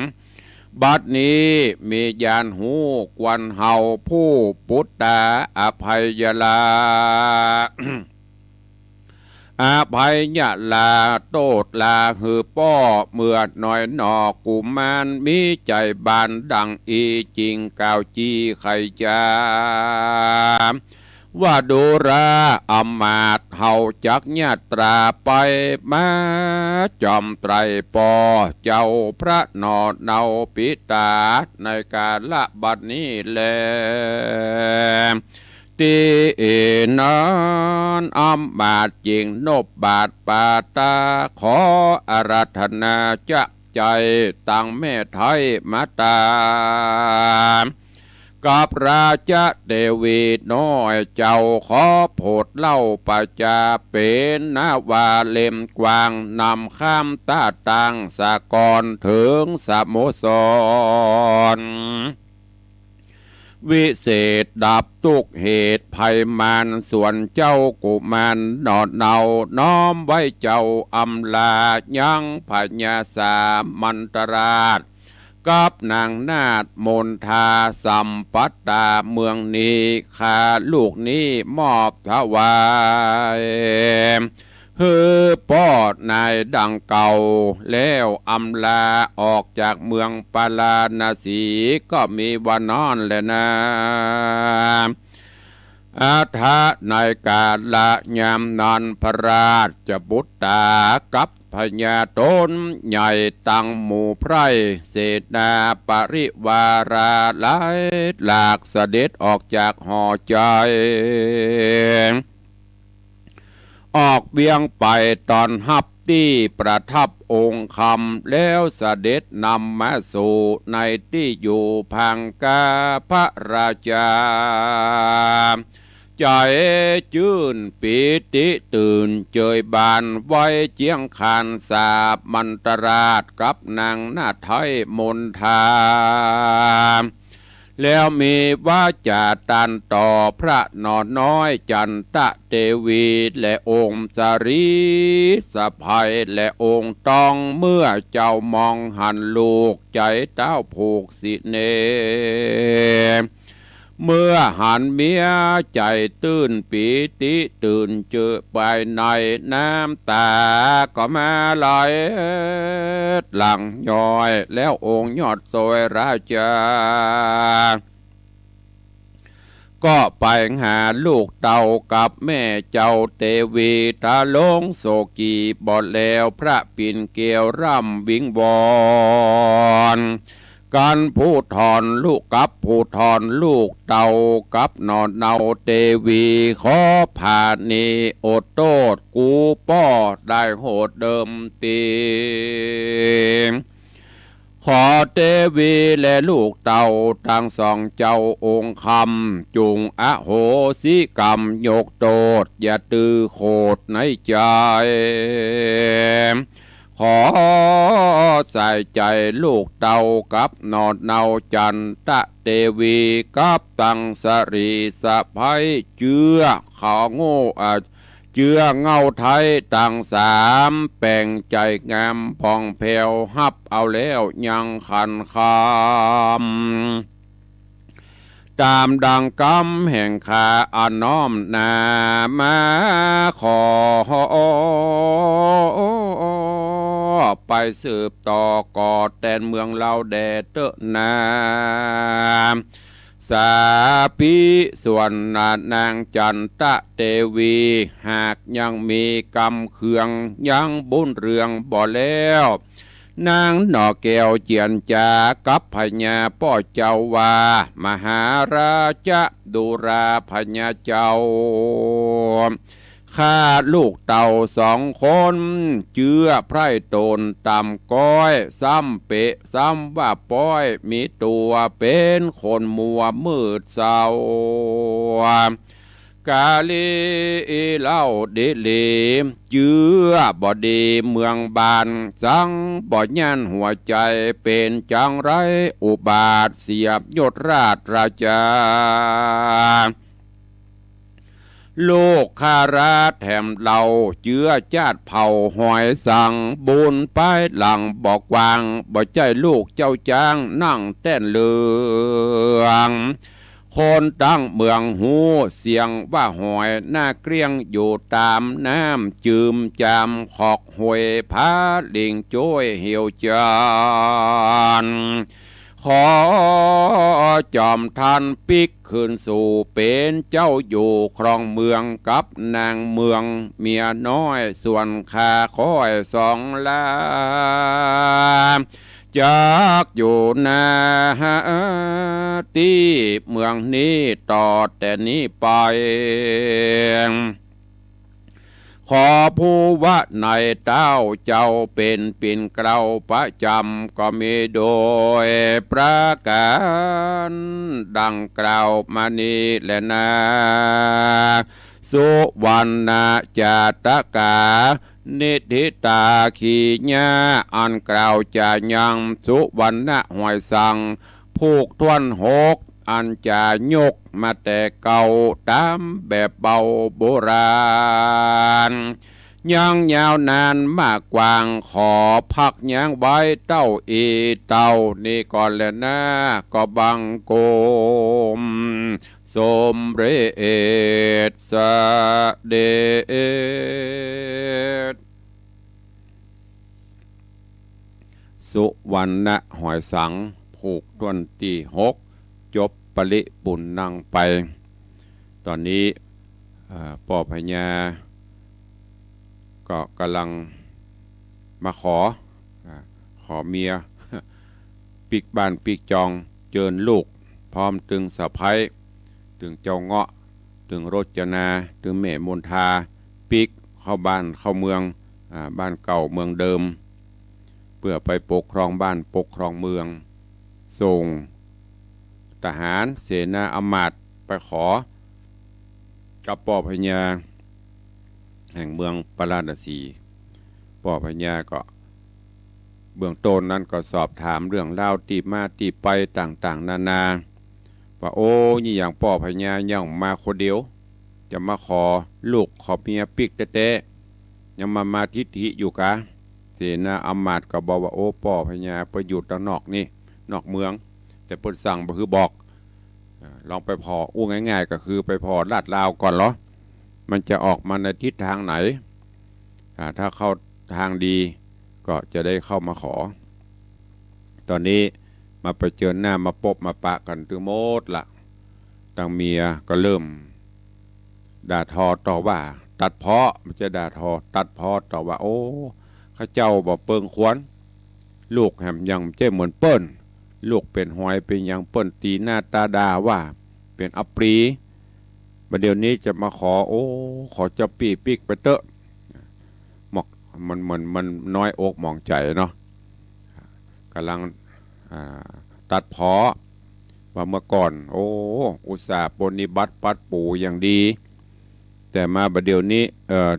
บัดนี้มีญาณฮู้ควรเฮาผู้ปุตตาอภัยลา อภัยยะลาโต้ษลาหื้อป้อ เมื่อน้อยหนอกุมาร มีใจ๋บานดั่งอี้ จึงกล่าวจี้ไขจ๋า ว่าดูราอำมาตย์ เฮาจักญาตราไป มาจอมไตรป้อเจ้าพระหน่อเนาปิตา ในกาละบัดนี้แล ตี้นั้นอำมาตย์จึงนบบาทปาตา ขออาราธนาจะใจ๋ตังแม่ไท้มาตา กับราชเตวีน้อยเจ้า ขอโผดเล่าประจา เป๋นนาวาเล่มกว้าง นำข้ามต้าตางสากล เถิงสโมสร วิเศษดับตุ๊กข์เหตุภัยมาร ส่วนเจ้ากุมารหน่อเนา น้อมไหว้เจ้าอำลา ยังพญาสามัญตราช กับนางนาถมนทา สัมปัตตาเมืองนี้ ข้าลูกนี้มอบถวาย หื้อป้อนายดังเก่า แล้วอำลาออกจากเมืองปาราณสี ก็มีว่านั้นแลนา อัฏฐะ ในกาละยามนั้น พระราชบุตรากับพญาต๋นใหญ่ตังหมู่ไพร่ เสนาปริวาราหลายหลาก เสด็จออกจากหอใจ๋ ออกเวียงไปต้อนฮับตี้ประทับองค์คำ แล้วเสด็จนำมาสู่ในตี้อยู่พังกา พระราชาใจ๋จื้นปีติตื่นเจยบาน ไหว้เจียงคานสามัญตราชกับนางนาถไท้มนทา แล้วมีวาจาตันต่อพระหน่อน้อยจันตะเตวี และองค์สะหรีสะใภ้ และองค์ตอง เมื่อเจ้ามองหันลูกใจ๋เต้าผูกสิเน เมื่อหันเมียใจ๋ตื้นปีติตื่นเจอภายใน น้ำตาก็มาไหลหลั่งย้อย แล้วองค์ยอดโสยราชา ก็ไปหาลูกเต้ากับแม่เจ้าเตวี ทรงโศกีบ่แล้ว พระปิ่นเกล้าร่ำวิงวอนกั๋น ผู้ทอนลูกกับผู้ทอนลูกเต้ากับหน่อเนาเตวี ขอผาณีอดโต้ษกูป้อได้โหดเดิมตี้ ขอเตวีและลูกเต้าตังสองเจ้าองค์คำ จุ่งอโหสิกรรมยกโต้ษ อย่าตื้อโขดในใจ๋ ขอใส่ใจ๋ลูกเต้ากับหน่อเนาจันตะเตวี กับตังสะหรีสะใภ้ เจื้อเขาโง่ อ่า เจื้อเหง้าไท้ตังสาม แป๋งใจ๋งามผ่องแผ้ว ฮับเอาแล้วยังขันคำ ต๋ามดังกำแห่งข้าอันน้อมนามา ขอไปสืบต่อก่อแตนเมืองเฮาแด่เต๊อะนา สาปี ส่วนนางจันตะเตวี หากยังมีกำเคืองยังบุญเรืองบ่แล้ว นางหน่อแก้วเจียรจากับพญาป้อเจ้าว่า มหาราชะ ดูราพญาเจ้า ข้าลูกเต้าสองคน เจื้อไพร่ต๋นต่ำก๊อย ซ้ำเปะซ้ำว่าป๊อย มีตั๋วเป๋นคนมัวมืดเศร้า กาลีเล่าดีหลี เจื้อบ่ดีเมืองบ้าน สังบ่ย่านหัวใจ๋ เป๋นจังไรอุบาท เสียยศราชราชา ลูกข้าราชแถมเฮา เจื้อจาติเผ่าหอยสัง บุญปายหลังบ่กว้าง บ่ใจ้ลูกเจ้าจ๊างนั่งแต้นเหลือง ข คนตังเมืองฮู้เสียงว่าหอยนาเกลี้ยงอยู่ต๋ามน้ำ จืมจามขอกห้วย ผาลิงจ้วยเหี่ยวจาน ขอจอมท่านปิ๊กคืนสู่เป๋นเจ้าอยู่ครองเมืองกับนางเมือง เมียน้อยส่วนข้าข้อยสองลา จักอยู่นาตี้เมืองนี้ต่อแต่นี้ไป ขอผู้ว่าในเต้าเจ้าเป๋นปิ่นเกล้าประจ๋ำ ก็มีโดยประก๋านดังกล่าวมานี้แลนา สุวรรณจาตกา นิธิตาขีญา อันกล่าวจายังสุวรรณหอยสัง ผูกถ้วนหก อันจายกมาแต่เก่าต๋ามแบบเบาโบราณ ยังยาวนานมากกว้าง ขอพักยั้งไว้เต้าอี้เต้านี้ก่อนแลนา ก็บังคมสมเร็จเสด็จ สุวรรณหอยสัง ผูกถ้วนตี้หก จบปริปุณณังไป ต๋อนนี้ เอ่อ ป้อพญา ก็ก่ำลังมาขอ อ่า ขอเมีย ปิ๊กบ้านปิ๊กจอง เจิญลูก พร้อมตึงสะใภ้ ตึงเจ้าเงาะ ตึงโรจนา ตึงแม่มนทา ปิ๊กเข้าบ้านเข้าเมือง อ่า บ้านเก่าเมืองเดิม เปื้อไปปกครองบ้านปกครองเมือง ส่งทหารเสนาอำมาตย์ไปขอกับป้อพญา แห่งเมืองปาราณสี ป้อพญาก็ เบื้องต้นนั้นก็สอบถามเรื่องราวตี้มาตี้ไปต่างๆ นานา ว่า โอ้ นี่อย่างป้อพญายังมาคนเดียว จะมาขอลูกขอเมียปิ๊กแต๊ๆ ยังมา มาทิฐิอยู่กา เสนาอำมาตย์ก็บอกว่า โอ้ ป้อพญาเปิ้นอยู่ตางนอกนี่ นอกเมือง แต่เปิ้นสั่งบ่หื้อบอก เอ่อ ลองไปผ่อ อู้ง่ายๆ ก็คือไปผ่อลาดลาวก่อนเหรอ มันจะออกมาในทิศทางไหน อ่า ถ้าเข้าทางดีก็จะได้เข้ามาขอ ต๋อนนี้มาไปเจิญหน้ามาปบมาปะกั๋นตึงหมดละ ตังเมียก็เริ่มด่าทอต่อว่า ตัดเพ้อ บ่ใจ้ด่าทอ ตัดเพ้อต่อว่า โอ้ ข้าเจ้าบ่เปิงควร ลูกแหมยังบ่ใจ้เหมือนเปิ้น ลูกเป๋นหอยเป๋นหยังเปิ้นตี๋หน้าต๋าด่าว่าเป๋นอัปรี บ่าเดี่ยวนี้จะมาขอ โอ้ ขอเจ้าปี้ปิ๊กไปเต๊อะ หมอก มัน มัน มันน้อยอกหมองใจ๋เนาะ ก่ำลัง อ่า ตัดเพ้อว่าเมื่อก่อน โอ้ อุตส่าห์ปรนนิบัติปัดปู๋อย่างดี แต่มาบ่าเดี่ยวนี้ เอ่อ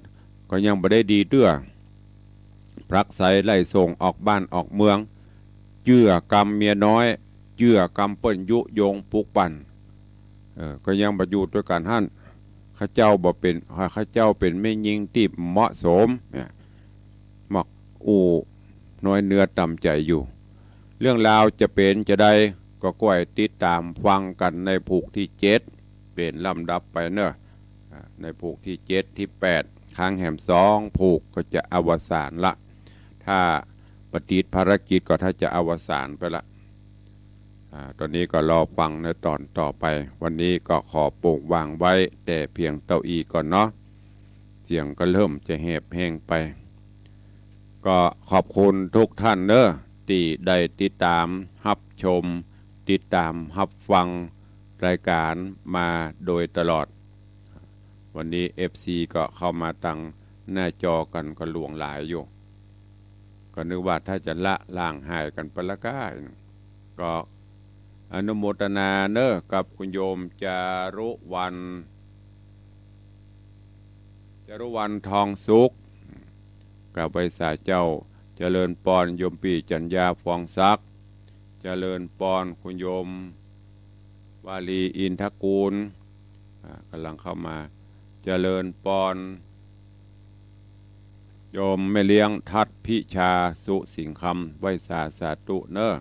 ก็ยังบ่ได้ดีเตื้อ ผลักไสไล่ส่งออกบ้านออกเมือง เจื้อกำเมียน้อย เจื้อกำเปิ้นยุยงปลุกปั่น เออ ก็ยังบ่อยู่ตวยกั๋นหั้น ข้าเจ้าบ่เป๋น ข้าเจ้าเป๋นแม่ญิงตี้เหมาะสม เนี่ย หมอกอู้น้อยเนื้อต่ำใจ๋อยู่ เรื่องราวจะเป๋นจาใด ก็ก้อยติดต๋ามฟังกั๋นในผูกตี้เจ็ด เป๋นลำดับไปเนาะ อ่า ในผูกตี้เจ็ด ตี้แปด ค้างแหมสองผูกก็จะอวสานละ ถ้าบ่ติดภารกิจก็ถ้าจะอวสานไปละ อ่า ต๋อนนี้ก็รอฟังในต๋อนต่อไป วันนี้ก็ขอปงวางไว้แต่เพียงเต้าอี้ก่อนเนาะ เสียงก็เริ่มจะแหบแห้งไป ก็ขอบคุณทุกท่านเนาะ ตี้ได้ติดต๋ามฮับชม ติดต๋ามฮับฟังรายก๋านมาโดยตลอด วันนี้เอฟซีก็เข้ามาตางหน้าจอกั๋นก็หลวงหลายอยู่ ก็นึกว่าถ้าจะละล้างหายกั๋นไปละก้า ก็อนุโมทนาเนาะกับคุณโยมจารุวรรณ จารุวรรณ ทองสุข กับไหว้สาเจ้า เจริญปอน โยมปี้จัญญา ฟองศักดิ์ เจริญปอน คุณโยม วาลี อินทกูล อ่า ก่ำลังเข้ามา เจริญปอน โยมแม่เลี้ยง ทัศน์พิชา สุสิงห์คำ ไหว้สาสาธุเนาะ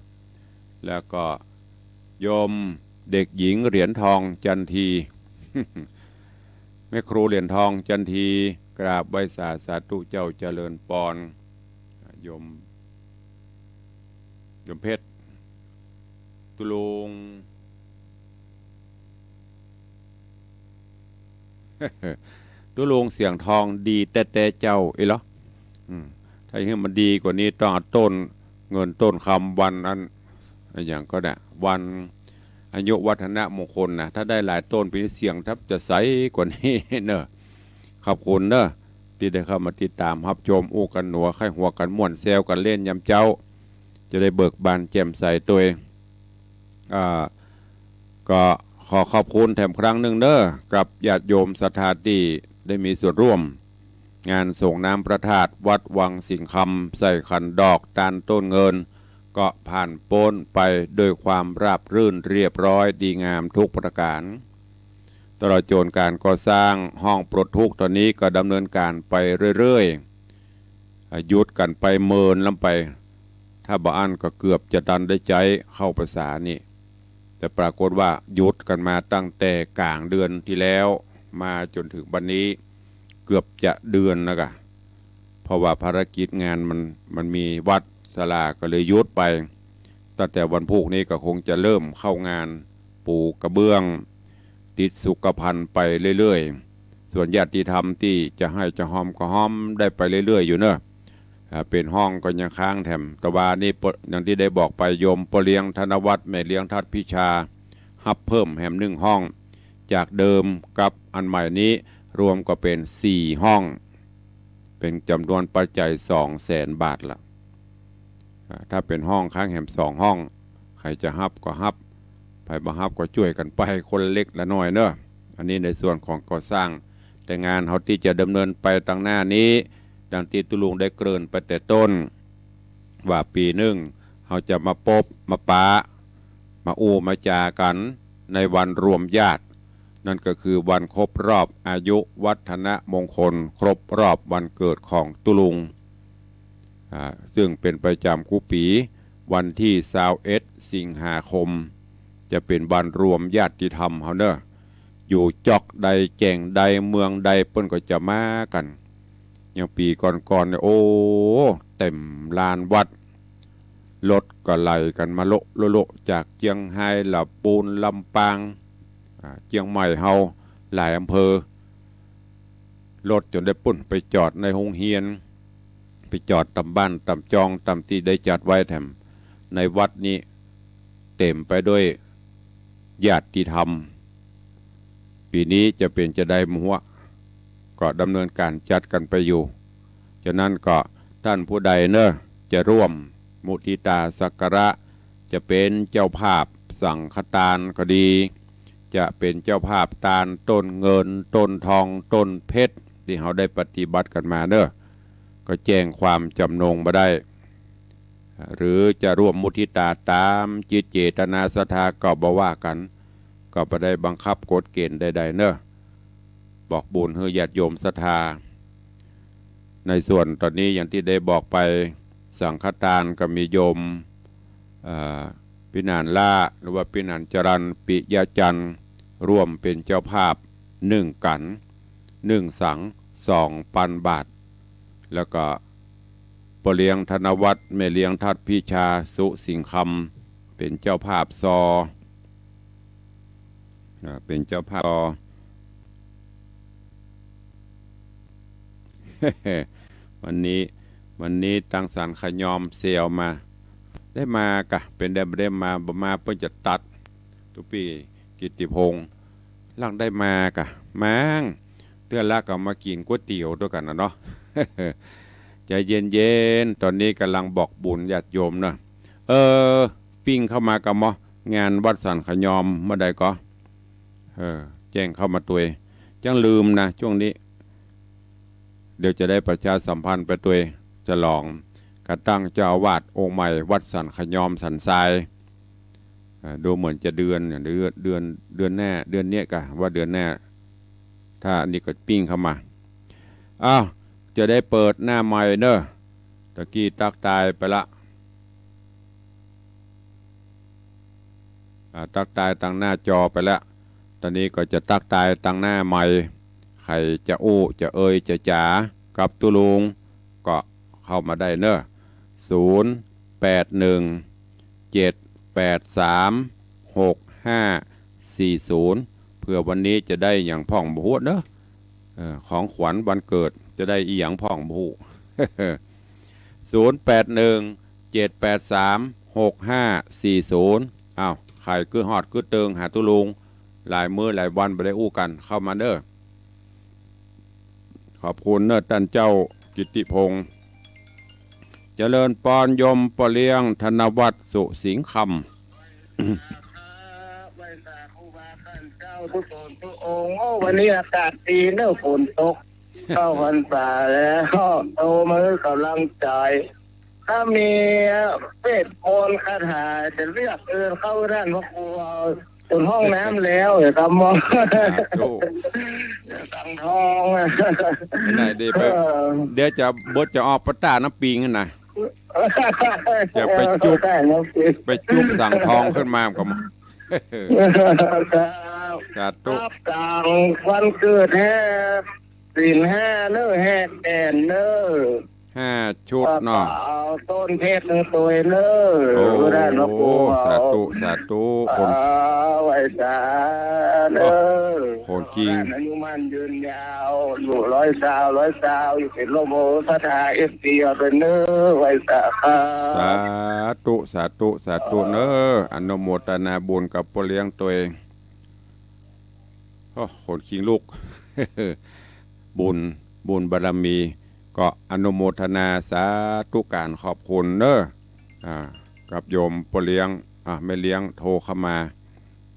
แล้วก็โยม เด็กหญิงเหรียญทองจันที แม่ครูเหรียญทองจันที กราบไหว้สา สาธุเจ้า เจริญปอน โยม โยมเพชร ตุ๊ลุง ตุ๊ลุงเสียงทองดีแต๊ๆ เจ้า อิเหรอ อืม ถ้าหื้อมันดีกว่านี้ต้องเอาต้นเงินต้นคำวันอัน อะหยังก็ได้ วันอายุวัฒนมงคลนะ ถ้าได้หลายต้นปี๋นี้เสียงแทบจะใสกว่านี้เนอะ ขอบคุณเนอะ ตี้ได้เข้ามาติดต๋ามฮับชม อู้กั๋นหนัว ใค่หัวกั๋นม่วน แซวกั๋นเล่นยามเจ๊า จะได้เบิกบานแจ่มใสตวย อ่า ก็ขอขอบคุณแถมครั้งนึ่งเนอะ กับญาติโยมศรัทธาตี้ได้มีส่วนร่วม งานส่งน้ำพระธาตุวัดวังสิงห์คำ ใส่ขันดอกตานต้นเงิน ก็ผ่านป๊นไปด้วยความราบรื่นเรียบร้อยดีงามทุกประก๋าน ตลอดจนก๋านก่อสร้างห้องปลดทุกข์ต๋อนนี้ก็ดำเนินก๋านไปเรื่อยๆ อ่า หยุดกั๋นไปเมินล้ำไป ถ้าบ่อั้นก็เกือบจะตันได้ใจ๊เข้าภาษานี่ แต่ปรากฏว่าหยุดกั๋นมาตั้งแต่ก๋างเดือนตี้แล้ว มาจ๋นเถิงบัดนี้ เกือบจะเดือนแล้วก่ะ เพราะว่าภารกิจงานมัน มันมีวัดศาลาก็เลยหยุดไป ตั้งแต่วันพูกนี้ก็คงจะเริ่มเข้างานปูกระเบื้อง ติดสุขภัณฑ์ไปเรื่อยๆ ส่วนญาติธรรมตี้จะไห้จะฮอมก็ฮอมได้ไปเรื่อยๆ อยู่เนอะ อ่า เป๋นห้องก็ยังค้างแถม แต่ว่านี่ปะ อย่างตี้ได้บอกไป โยมป้อเลี้ยงธนวัฒน์ แม่เลี้ยงทัดพิชา ฮับเพิ่มแหมนึ่งห้อง จากเดิมกับอันใหม่นี้รวมก็เป๋นสี่ห้อง เป๋นจ๋ำนวนปัจจัยสองแสนบาทละ อ่า ถ้าเป๋นห้องค้างแหมสองห้อง ใผจะฮับก็ฮับ ใผบ่ฮับก็จ้วยกั๋นไปคนละเล็กละน้อยเนอะ อันนี้ในส่วนของก่อสร้าง แต่งานเฮาตี้จะดำเนินไปตังหน้านี้ ดังตี้ตุ๊ลุงได้เกริ่นไปแต่ต้น ว่าปี๋นึ่งเฮาจะมาปบมาปะ มาอู้มาจ๋ากั๋นในวันรวมญาติ นั่นก็คือวันครบรอบอายุวัฒนมงคล ครบรอบวันเกิดของตุ๊ลุง อ่า ซึ่งเป๋นประจ๋ำกู้ปี๋ วันตี้ซาวเอ็ดสิงหาคม จะเป๋นวันรวมญาติธรรมเฮาเนอะ อยู่จ๊อกใดแจ้งใดเมืองใดเปิ้นก็จะมากั๋น อย่างปี๋ก่อนๆ เนี่ย โอ้ เต็มลานวัด รถก็ไหลกั๋นมาโละโละโละ จากเจียงฮาย ละปูน ลำปาง อ่า เจียงใหม่เฮา หลายอำเภอ รถจ๋นได้ปู๊นไปจอดในโฮงเฮียน ไปจอดต๋ามบ้านต๋ามจองต๋ามตี้ได้จัดไว้แถม ในวัดนี้เต๋มไปด้วยญาติธรรม ปี๋นี้จะเป๋นจาใดบ่ฮู้ ก็ดำเนินก๋านจัดกั๋นไปอยู่ ฉะนั้นก็ต้านผู้ใดเนอะ จะร่วมมุทิตาสักการะ จะเป๋นเจ้าภาพสังฆตานก็ดี จะเป๋นเจ้าภาพตานต้นเงิน ต้นทอง ต้นเพชร ตี้เฮาได้ปฏิบัติกั๋นมาเนอะ ก็แจ้งความจ๋ำนงมาได้ หรือจะร่วมมุทิตาต๋ามจิตเจตนาศรัทธาก็บ่ว่ากั๋น ก็บ่ได้บังคับกฎเก๋ณฑ์ใดๆ เนอะ บอกบุญหื้อญาติโยมศรัทธา ในส่วนต๋อนนี้อย่างตี้ได้บอกไป สังฆตานก็มีโยม เอ่อ พินานล่า หรือว่าพินานจรัญ ปิยะจันทร์ ร่วมเป๋นเจ้าภาพนึ่งกั๋น นึ่งสัง สองปันบาท แล้วก็ป้อเลี้ยงธนวัฒน์ แม่เลี้ยงทัดพิชา สุสิงห์คำ เป๋นเจ้าภาพซอ อ่า เป๋นเจ้าภาพซอ วันนี้ วันนี้ตังสันขยอมเซลมา ได้มาก่ะ เป๋นได้บ่ได้มา บ่มาเปิ้นจะตัด ตุ๊ปี้กิตติพงษ์ หลังได้มาก่ะ มั้ง เตื้อละก็มากิ๋นก๋วยเตี๋ยวตวยกั๋นน่ะเนาะ ใจ๋เย็นๆ ต๋อนนี้ก่ำลังบอกบุญญาติโยมเนาะ เออ ปิ้งเข้ามาก่ะหมอ งานวัดสันขยอมเมื่อใดก่อ เออ แจ้งเข้ามาตวย จั้งลืมนะ จ้วงนี้ เดี๋ยวจะได้ประชาสัมพันธ์ไปตวย ฉลองก๋านตั้งเจ้าอาวาสองค์ใหม่วัดสันขยอมสันทราย อ่า ดูเหมือนจะเดือนเนี่ย เดือน เดือน เดือนหน้า เดือนเนี้ยก่ะ ว่าเดือนหน้า ถ้าอันนี้ก็ปิ้งเข้ามา อ้าว จะได้เปิดหน้าใหม่เนอะ ตะกี้ตั๊กตายไปละ อ่า ตั๊กตายตางหน้าจอไปแล้ว ต๋อนนี้ก็จะตั๊กตายตางหน้าไมค์ ใผจะอู้ จะเอ่ย จะจ๋า กับตุ๊ลุง ก็เข้ามาได้เนอะ ศูนย์ แปด หนึ่ง เจ็ด แปด สาม หก ห้า สี่ ศูนย์ เผื่อวันนี้จะได้อะหยังพ่องบ่ฮู้เนอะ เออ ของขวัญวันเกิดจะได้อะหยังพ่องบ่ฮู้ ศูนย์ แปด หนึ่ง เจ็ด แปด สาม หก ห้า สี่ ศูนย์ อ้าว ใผกึ๊ดฮอดกึ๊ดเติงหาตุ๊ลุง หลายมื้อหลายวันบ่ได้อู้กั๋น เข้ามาเนอะ ขอบคุณเนอะต้านเจ้ากิตติพงษ์ เจริญปอน โยมป้อเลี้ยง ธนวัฒน์ สุสิงห์คำ ไหว้สาครูบาต้านเจ้าทุกองค์ทุกองค์ โอ้ วันนี้อากาศดีเนอะ ฝนตก เข้าพรรษาแล้ว โทรมาหื้อกำลังใจ๋ ถ้ามีเวทมนต์คาถาจะเลือกเอิ้นเข้าด้านพระครูเอา เปิดห้องน้ำแล้ว เดี๋ยวกำมอง สาธุ สังทอง ไหนดีไป เออ เดี๋ยวจะ บทจะออกปะต้าน้ำปิงนะ จะไปจุ๊บ ใช่ น้ำปิง ไปจุ๊บสังทองขึ้นมาก็มา ครับ สาธุ ครับ สังวันเกิดแฮะ ศีลห้าเนอะ แฮะแก่นเนอะ ห้าชุดเนาะ เอาต้นเพชรมาตวยเนอะ โอ้ เออ ได้หลวงปู่ สาธุ สาธุ คน อ่า ไหว้สาเนอะ โอ้ คนจริง อายุมั่นยืนยาว อยู่ร้อยซาว ร้อยซาว อยู่เป็นร่มโพธิ์ศรัทธา เอฟซี เอาไปเนอะ ไหว้สาครับ สาธุ สาธุ สาธุเนอะ อนุโมทนาบุญกับป้อเลี้ยงตวย โอ้ ขนคิงลุก บุญ บุญบารมี ก็อนุโมทนาสาธุก๋าน ขอบคุณเนอะ อ่า กับโยมป้อเลี้ยง อ่า แม่เลี้ยงโทรเข้ามา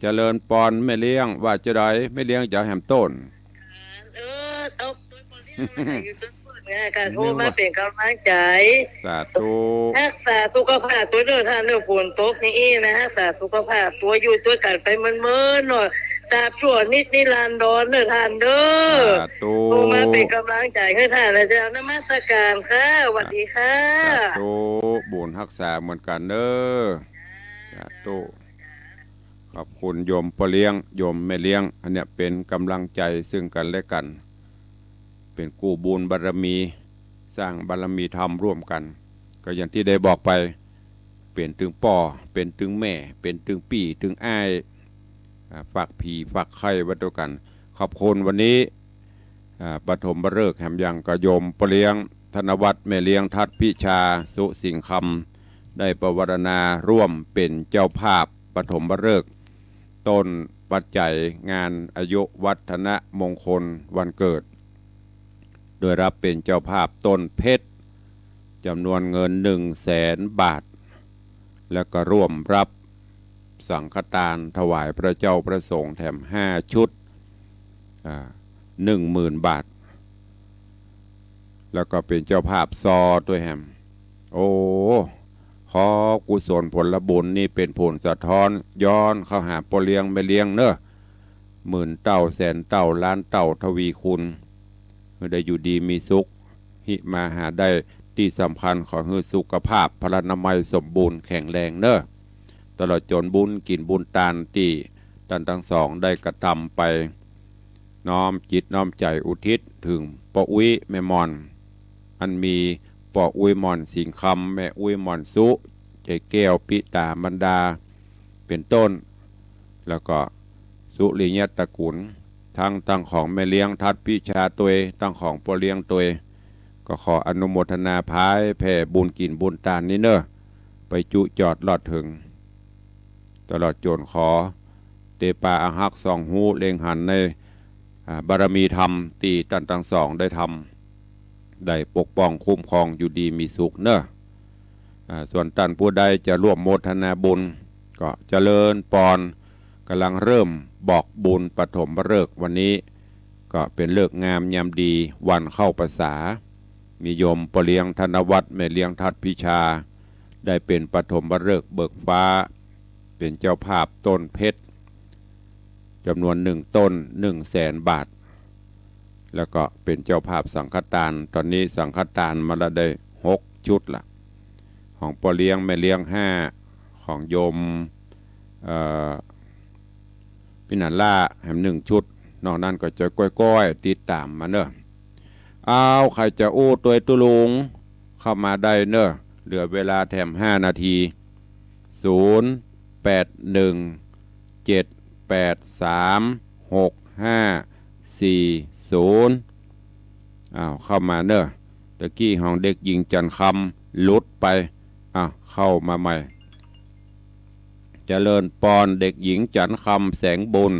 เจริญปอนแม่เลี้ยง ว่าจะใด แม่เลี้ยงจะแหมต้น เออ เอา เนี่ย ก็โทรมาเป๋นก๋ำลังใจ๋ สาธุ ฮักษาสุขภาพตวยเน่อต้านเน่อ ฝนตกอย่างอี้นะ ฮักษาสุขภาพตวย อยู่ตวยกั๋นไปเมินๆ เนาะ ตราบชั่วนิจนิรันดรเน่อต้านเน่อ สาธุ โทรมาเป๋นก๋ำลังใจ๋หื้อต้านนะเจ้า นมัสก๋านค่ะ สวัสดีค่ะ สาธุ บุญฮักษาเหมือนกั๋นเน่อ สาธุ ขอบคุณโยมป้อเลี้ยง โยมแม่เลี้ยง อันเนี้ยเป๋นก๋ำลังใจ๋ซึ่งกั๋นและกั๋น เป๋นกู้บุญบารมี สร้างบารมีธรรมร่วมกั๋น ก็อย่างตี้ได้บอกไป เป๋นตึงป้อ เป๋นตึงแม่ เป๋นตึงปี้ ตึงอ้าย อ่า ฝากผี ฝากไข้ไว้ตวยกั๋น ขอบคุณวันนี้ อ่า ปฐมฤกษ์แหมยัง ก็โยมป้อเลี้ยง ธนวัฒน์ แม่เลี้ยง ทัดพิชา สุสิงห์คำ ได้ปวารณาร่วมเป๋นเจ้าภาพปฐมฤกษ์ ต้นปัจจัยงานอายุวัฒนมงคลวันเกิด โดยรับเป๋นเจ้าภาพต้นเพชร จ๋ำนวนเงินหนึ่งแสนบาท แล้วก็ร่วมรับสังฆทานถวายพระเจ้าพระสงฆ์แถมห้าชุด อ่า หนึ่งหมื่นบาท แล้วก็เป๋นเจ้าภาพซอตวยแหม โอ้ ขอกุศลผลบุญนี้เป๋นผลสะท้อนย้อนเข้าหาป้อเลี้ยงแม่เลี้ยงเน่อ หมื่นเต้าแสนเต้าล้านเต้าทวีคูณ หื้อได้อยู่ดีมีสุข หิมาหาได้ ตี้สำคัญขอหื้อสุขภาพพลานามัยสมบูรณ์แข็งแรงเน่อ ตลอดจ๋นบุญกิ๋นบุญตานตี้ต้านตังสองได้กระทำไป น้อมจิตน้อมใจ๋อุทิศเถิงป้ออุ๊ยแม่หม่อน อันมีป้ออุ๊ยหม่อนสิงห์คำ แม่อุ๊ยหม่อนสุ ใจ๋แก้วปิต๋ามารดา เป๋นต้น แล้วก็สุริยะตระกูล ตัง ตังของแม่เลี้ยงทัดพิชาตวย ตังของป้อเลี้ยงตวย ก็ขออนุโมทนาผายแผ่บุญกิ๋นบุญตานนี้เน่อ ไปจุจอดลอดเถิง ตลอดจ๋นขอเตปาอาฮักส่องฮู้เล็งหันใน อ่า บารมีธรรมตี้ต้านตังสองได้ทำ ได้ปกป้องคุ้มครองอยู่ดีมีสุขเน่อ อ่า ส่วนต้านผู้ใดจะร่วมโมทนาบุญ ก็เจริญปอน ก๋ำลังเริ่มบอกบุญปฐมฤกษ์วันนี้ ก็เป๋นฤกษ์งามยามดีวันเข้าพรรษา มีโยมป้อเลี้ยงธนวัฒน์ แม่เลี้ยงทัดพิชา ได้เป๋นปฐมฤกษ์เบิกฟ้า เป๋นเจ้าภาพต้นเพชร จ๋ำนวนหนึ่งต้น หนึ่งแสนบาท แล้วก็เป๋นเจ้าภาพสังฆทาน ต๋อนนี้สังฆทานมาละได้หกชุดละ ของป้อเลี้ยงแม่เลี้ยงห้า ของโยม เอ่อ ปี้หนาล่าแหมหนึ่งชุด นอกนั้นก็จะก้อยๆ ติดต๋ามมาเน่อ เอา ใผจะอู้ตวยตุ๊ลุง เข้ามาได้เน่อ เหลือเวลาแถมห้านาที ศูนย์ แปด หนึ่ง เจ็ด แปด สาม หก ห้า สี่ ศูนย์ อ้าว เข้ามาเน่อ ตะกี้ของเด็กหญิงจันทร์คำหลุดไป อ้าว เข้ามาใหม่ เจริญปอน เด็กหญิงจันทร์คำ แสงบุญ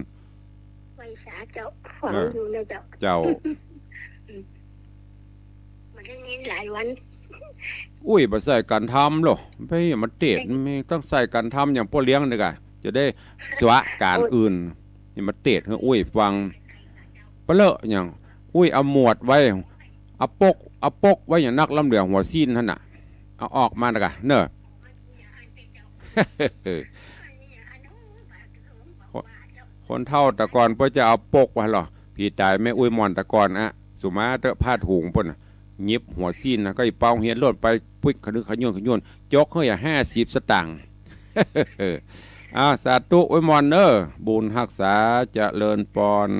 ไหว้สาเจ้า ฟัง เออ อยู่นะเจ้า เจ้า บ่ได้ยินหลายวัน อุ้ย บ่ใส่กั๋นทำหรอ ไปมาเตศน์ มีต้องใส่กั๋นทำอย่างป้อเลี้ยงนี่ก่ะ จะได้สวะก๋านอื่น นี่มาเตศน์หื้ออุ้ยฟัง ปะเลอะอย่าง อุ้ยเอาหมวดไว้ เอาปก เอาปกไว้อย่างนักลำเหลืองหัวซี้นหั้นน่ะ เอาออกมานะก่ะ เน่อ คน คนเฒ่าแต่ก่อนเปิ้นจะเอาปกไว้หรอ ผีต๋ายแม่อุ้ยหม่อนแต่ก่อนอะ สุมาเต๊อะ ผ้าถุงเปิ้นน่ะ หยิบหัวซี้นนะ ก็อีเปาเฮียนโลดไป ปุ๊ย ขะนึกขะโยนขะโยน จกหื้ออย่าห้าสิบสตางค์ อ้าว สาธุ อุ้ยหม่อนเน่อ บุญฮักษา เจริญปอน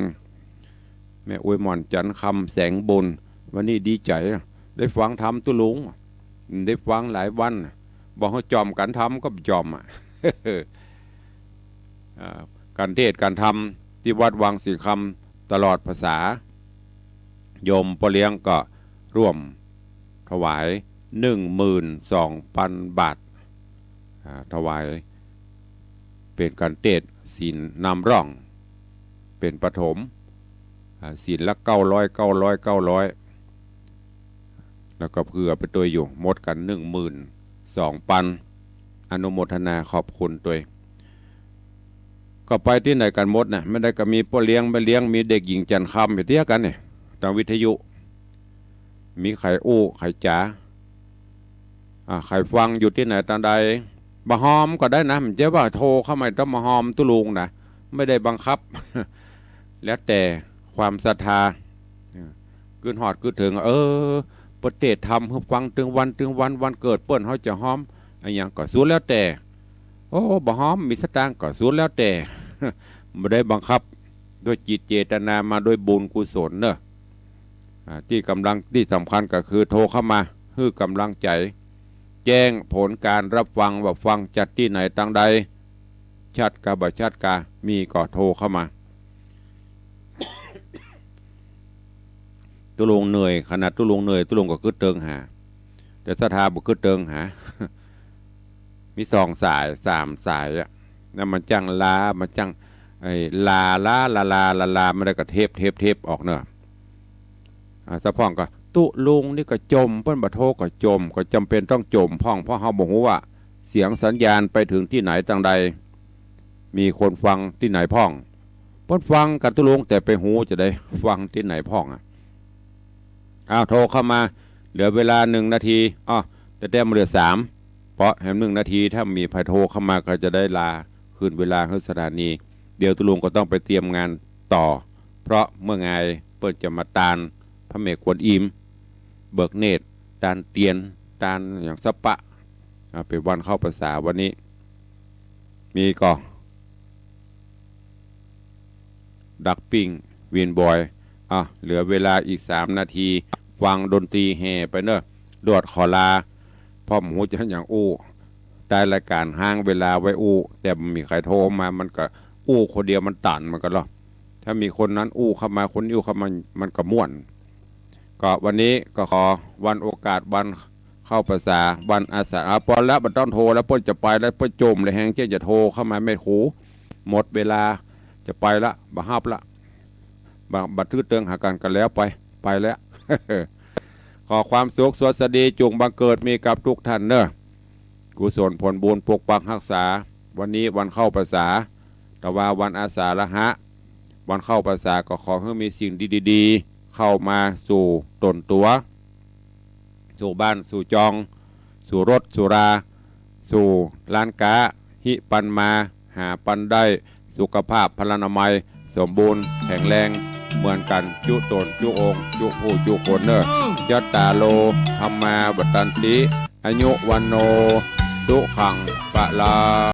แม่อุ้ยหม่อน จันทร์คำ แสงบุญ วันนี้ดีใจ๋นะ ได้ฟังธรรมตุ๊ลุง ได้ฟังหลายวัน บ่หื้อจ่อมกั๋นทำก็บ่จ่อมอะ อ่า ก๋านเตศน์ก๋านธรรมตี้วัดวังสิงห์คำตลอดพรรษา โยมป้อเลี้ยงก็ร่วมถวายหนึ่งหมื่นสองปันบาท อ่า ถวายเป๋นก๋านเตศน์ศีลนำร่อง เป๋นปฐม อ่า ศีลละเก้าร้อย เก้าร้อย เก้าร้อย แล้วก็เผื่อไปตวยอยู่ หมดกั๋นหนึ่งหมื่นสองปัน อนุโมทนาขอบคุณตวย ก็ไปตี้ไหนกั๋นหมดน่ะ ไม่ได้ก็มีป้อเลี้ยงแม่เลี้ยง มีเด็กหญิงจันทร์คำอยู่เตื้อกั๋นเนี่ย ตางวิทยุ มีใผอู้ใผจ๋า อ่า ใผฟังอยู่ตี้ไหนตางใด บ่ฮอมก็ได้นะ บ่ใจ้ว่าโทรเข้ามาต้องบ่ฮอมตุ๊ลุงนะ ไม่ได้บังคับ แล้วแต่ความศรัทธา เออ กึ๊ดฮอดกึ๊ดเถิง เออ เปิ้นเตศน์ธรรมหื้อฟังตึงวันตึงวัน วันเกิดเปิ้นเฮาจะฮอม อะหยังก็สุดแล้วแต่ โอ้ บ่ฮอม มีสตางค์ก็สุดแล้วแต่ บ่ได้บังคับ ด้วยจิตเจตนา มาด้วยบุญกุศลเน่อ อ่า ตี้ก๋ำลัง ตี้สำคัญก็คือโทรเข้ามา หื้อก๋ำลังใจ๋ แจ้งผลการรับฟังว่าฟังจากตี้ไหนตางใด ชัดกาบ่ชัดกา มีก็โทรเข้ามา ตุ๊ลุงเหนื่อย ขนาดตุ๊ลุงเหนื่อย ตุ๊ลุงก็กึ๊ดเติงหา แต่ศรัทธาบ่กึ๊ดเติงหา มีสองสาย สามสายอะ แล้วมันจั้งลา มันจั้ง ไอ้ ลา ลา ลา ลา ลา ลา มันได้ก็เทป เทป เทปออกเน่อ อ่า สะพ่องก็ ตุ๊ลุงนี่ก็จ่ม เปิ้นบ่โทรก็จ่ม ก็จ๋ำเป๋นต้องจ่มพ่อง เพราะเฮาบ่ฮู้ว่าเสียงสัญญาณไปเถิงตี้ไหนตางใด มีคนฟังตี้ไหนพ่อง เปิ้นฟังกั๋นตุ๊ลุง แต่ไปฮู้จะได้ฟังตี้ไหนพ่องอะ อ้าว โทรเข้ามา เหลือเวลาหนึ่งนาที อ้อ แต่แต้มเหลือสาม เพราะแหมหนึ่งนาที ถ้ามีใผโทรเข้ามาก็จะได้ลาคืนเวลาหื้อสถานี เดี๋ยวตุ๊ลุงก็ต้องไปเตรียมงานต่อ เพราะเมื่อไงเปิ้นจะมาตานพระแม่กวนอิม เบิกเนตร ตานเตียน ตานอย่างสะปะ อ่า เป๋นวันเข้าพรรษาวันนี้ มีก่อ ดักปิ้ง วินบอย อ่ะ เหลือเวลาอีกสามนาที ฟังดนตรีแห่ไปเน่อ ดวดขอลา พ่อหมูจะอย่างอู้ ใต้รายการฮ้างเวลาไว้อู้ แต่บ่มีใผโทรมา มันก็อู้คนเดียวมันตันมันก็ลอ ถ้ามีคนนั้นอู้เข้ามา คนนี้อู้เข้ามา มันก็ม่วน ก็วันนี้ก็ขอวันโอกาสวันเข้าพรรษา วันอาสาฬหะ ปอนแล้ว บ่ต้องโทรแล้ว เปิ้นจะไปแล้ว เปิ้นจ่มแล้ว แฮงเจ้าจะโทรเข้ามา แม่ครู หมดเวลา จะไปละ บ่ฮับละ บ่ บ่ถื้อเติงหากั๋น ก็แล้วไป ไปแล้ว ขอความสุขสวัสดีจุ่งบังเกิดมีกับทุกท่านเน่อ กุศลผลบุญปกปักฮักษา วันนี้วันเข้าพรรษา แต่ว่าวันอาสาฬหะ วันเข้าพรรษา ก็ขอหื้อมีสิ่งดีๆ เข้ามาสู่ตนตั๋ว สู่บ้านสู่จอง สู่รถสู่รา สู่ร้านก๊า ฮิปันมา หาปันได้ สุขภาพพลานามัย สมบูรณ์แข็งแรงเหมือนกั๋น จุตนจุองค์ จุผู้จุคนเน่อ จัตตาโร ธัมมา วัฑฒันติ อายุ วัณโณ สุขัง พะลัง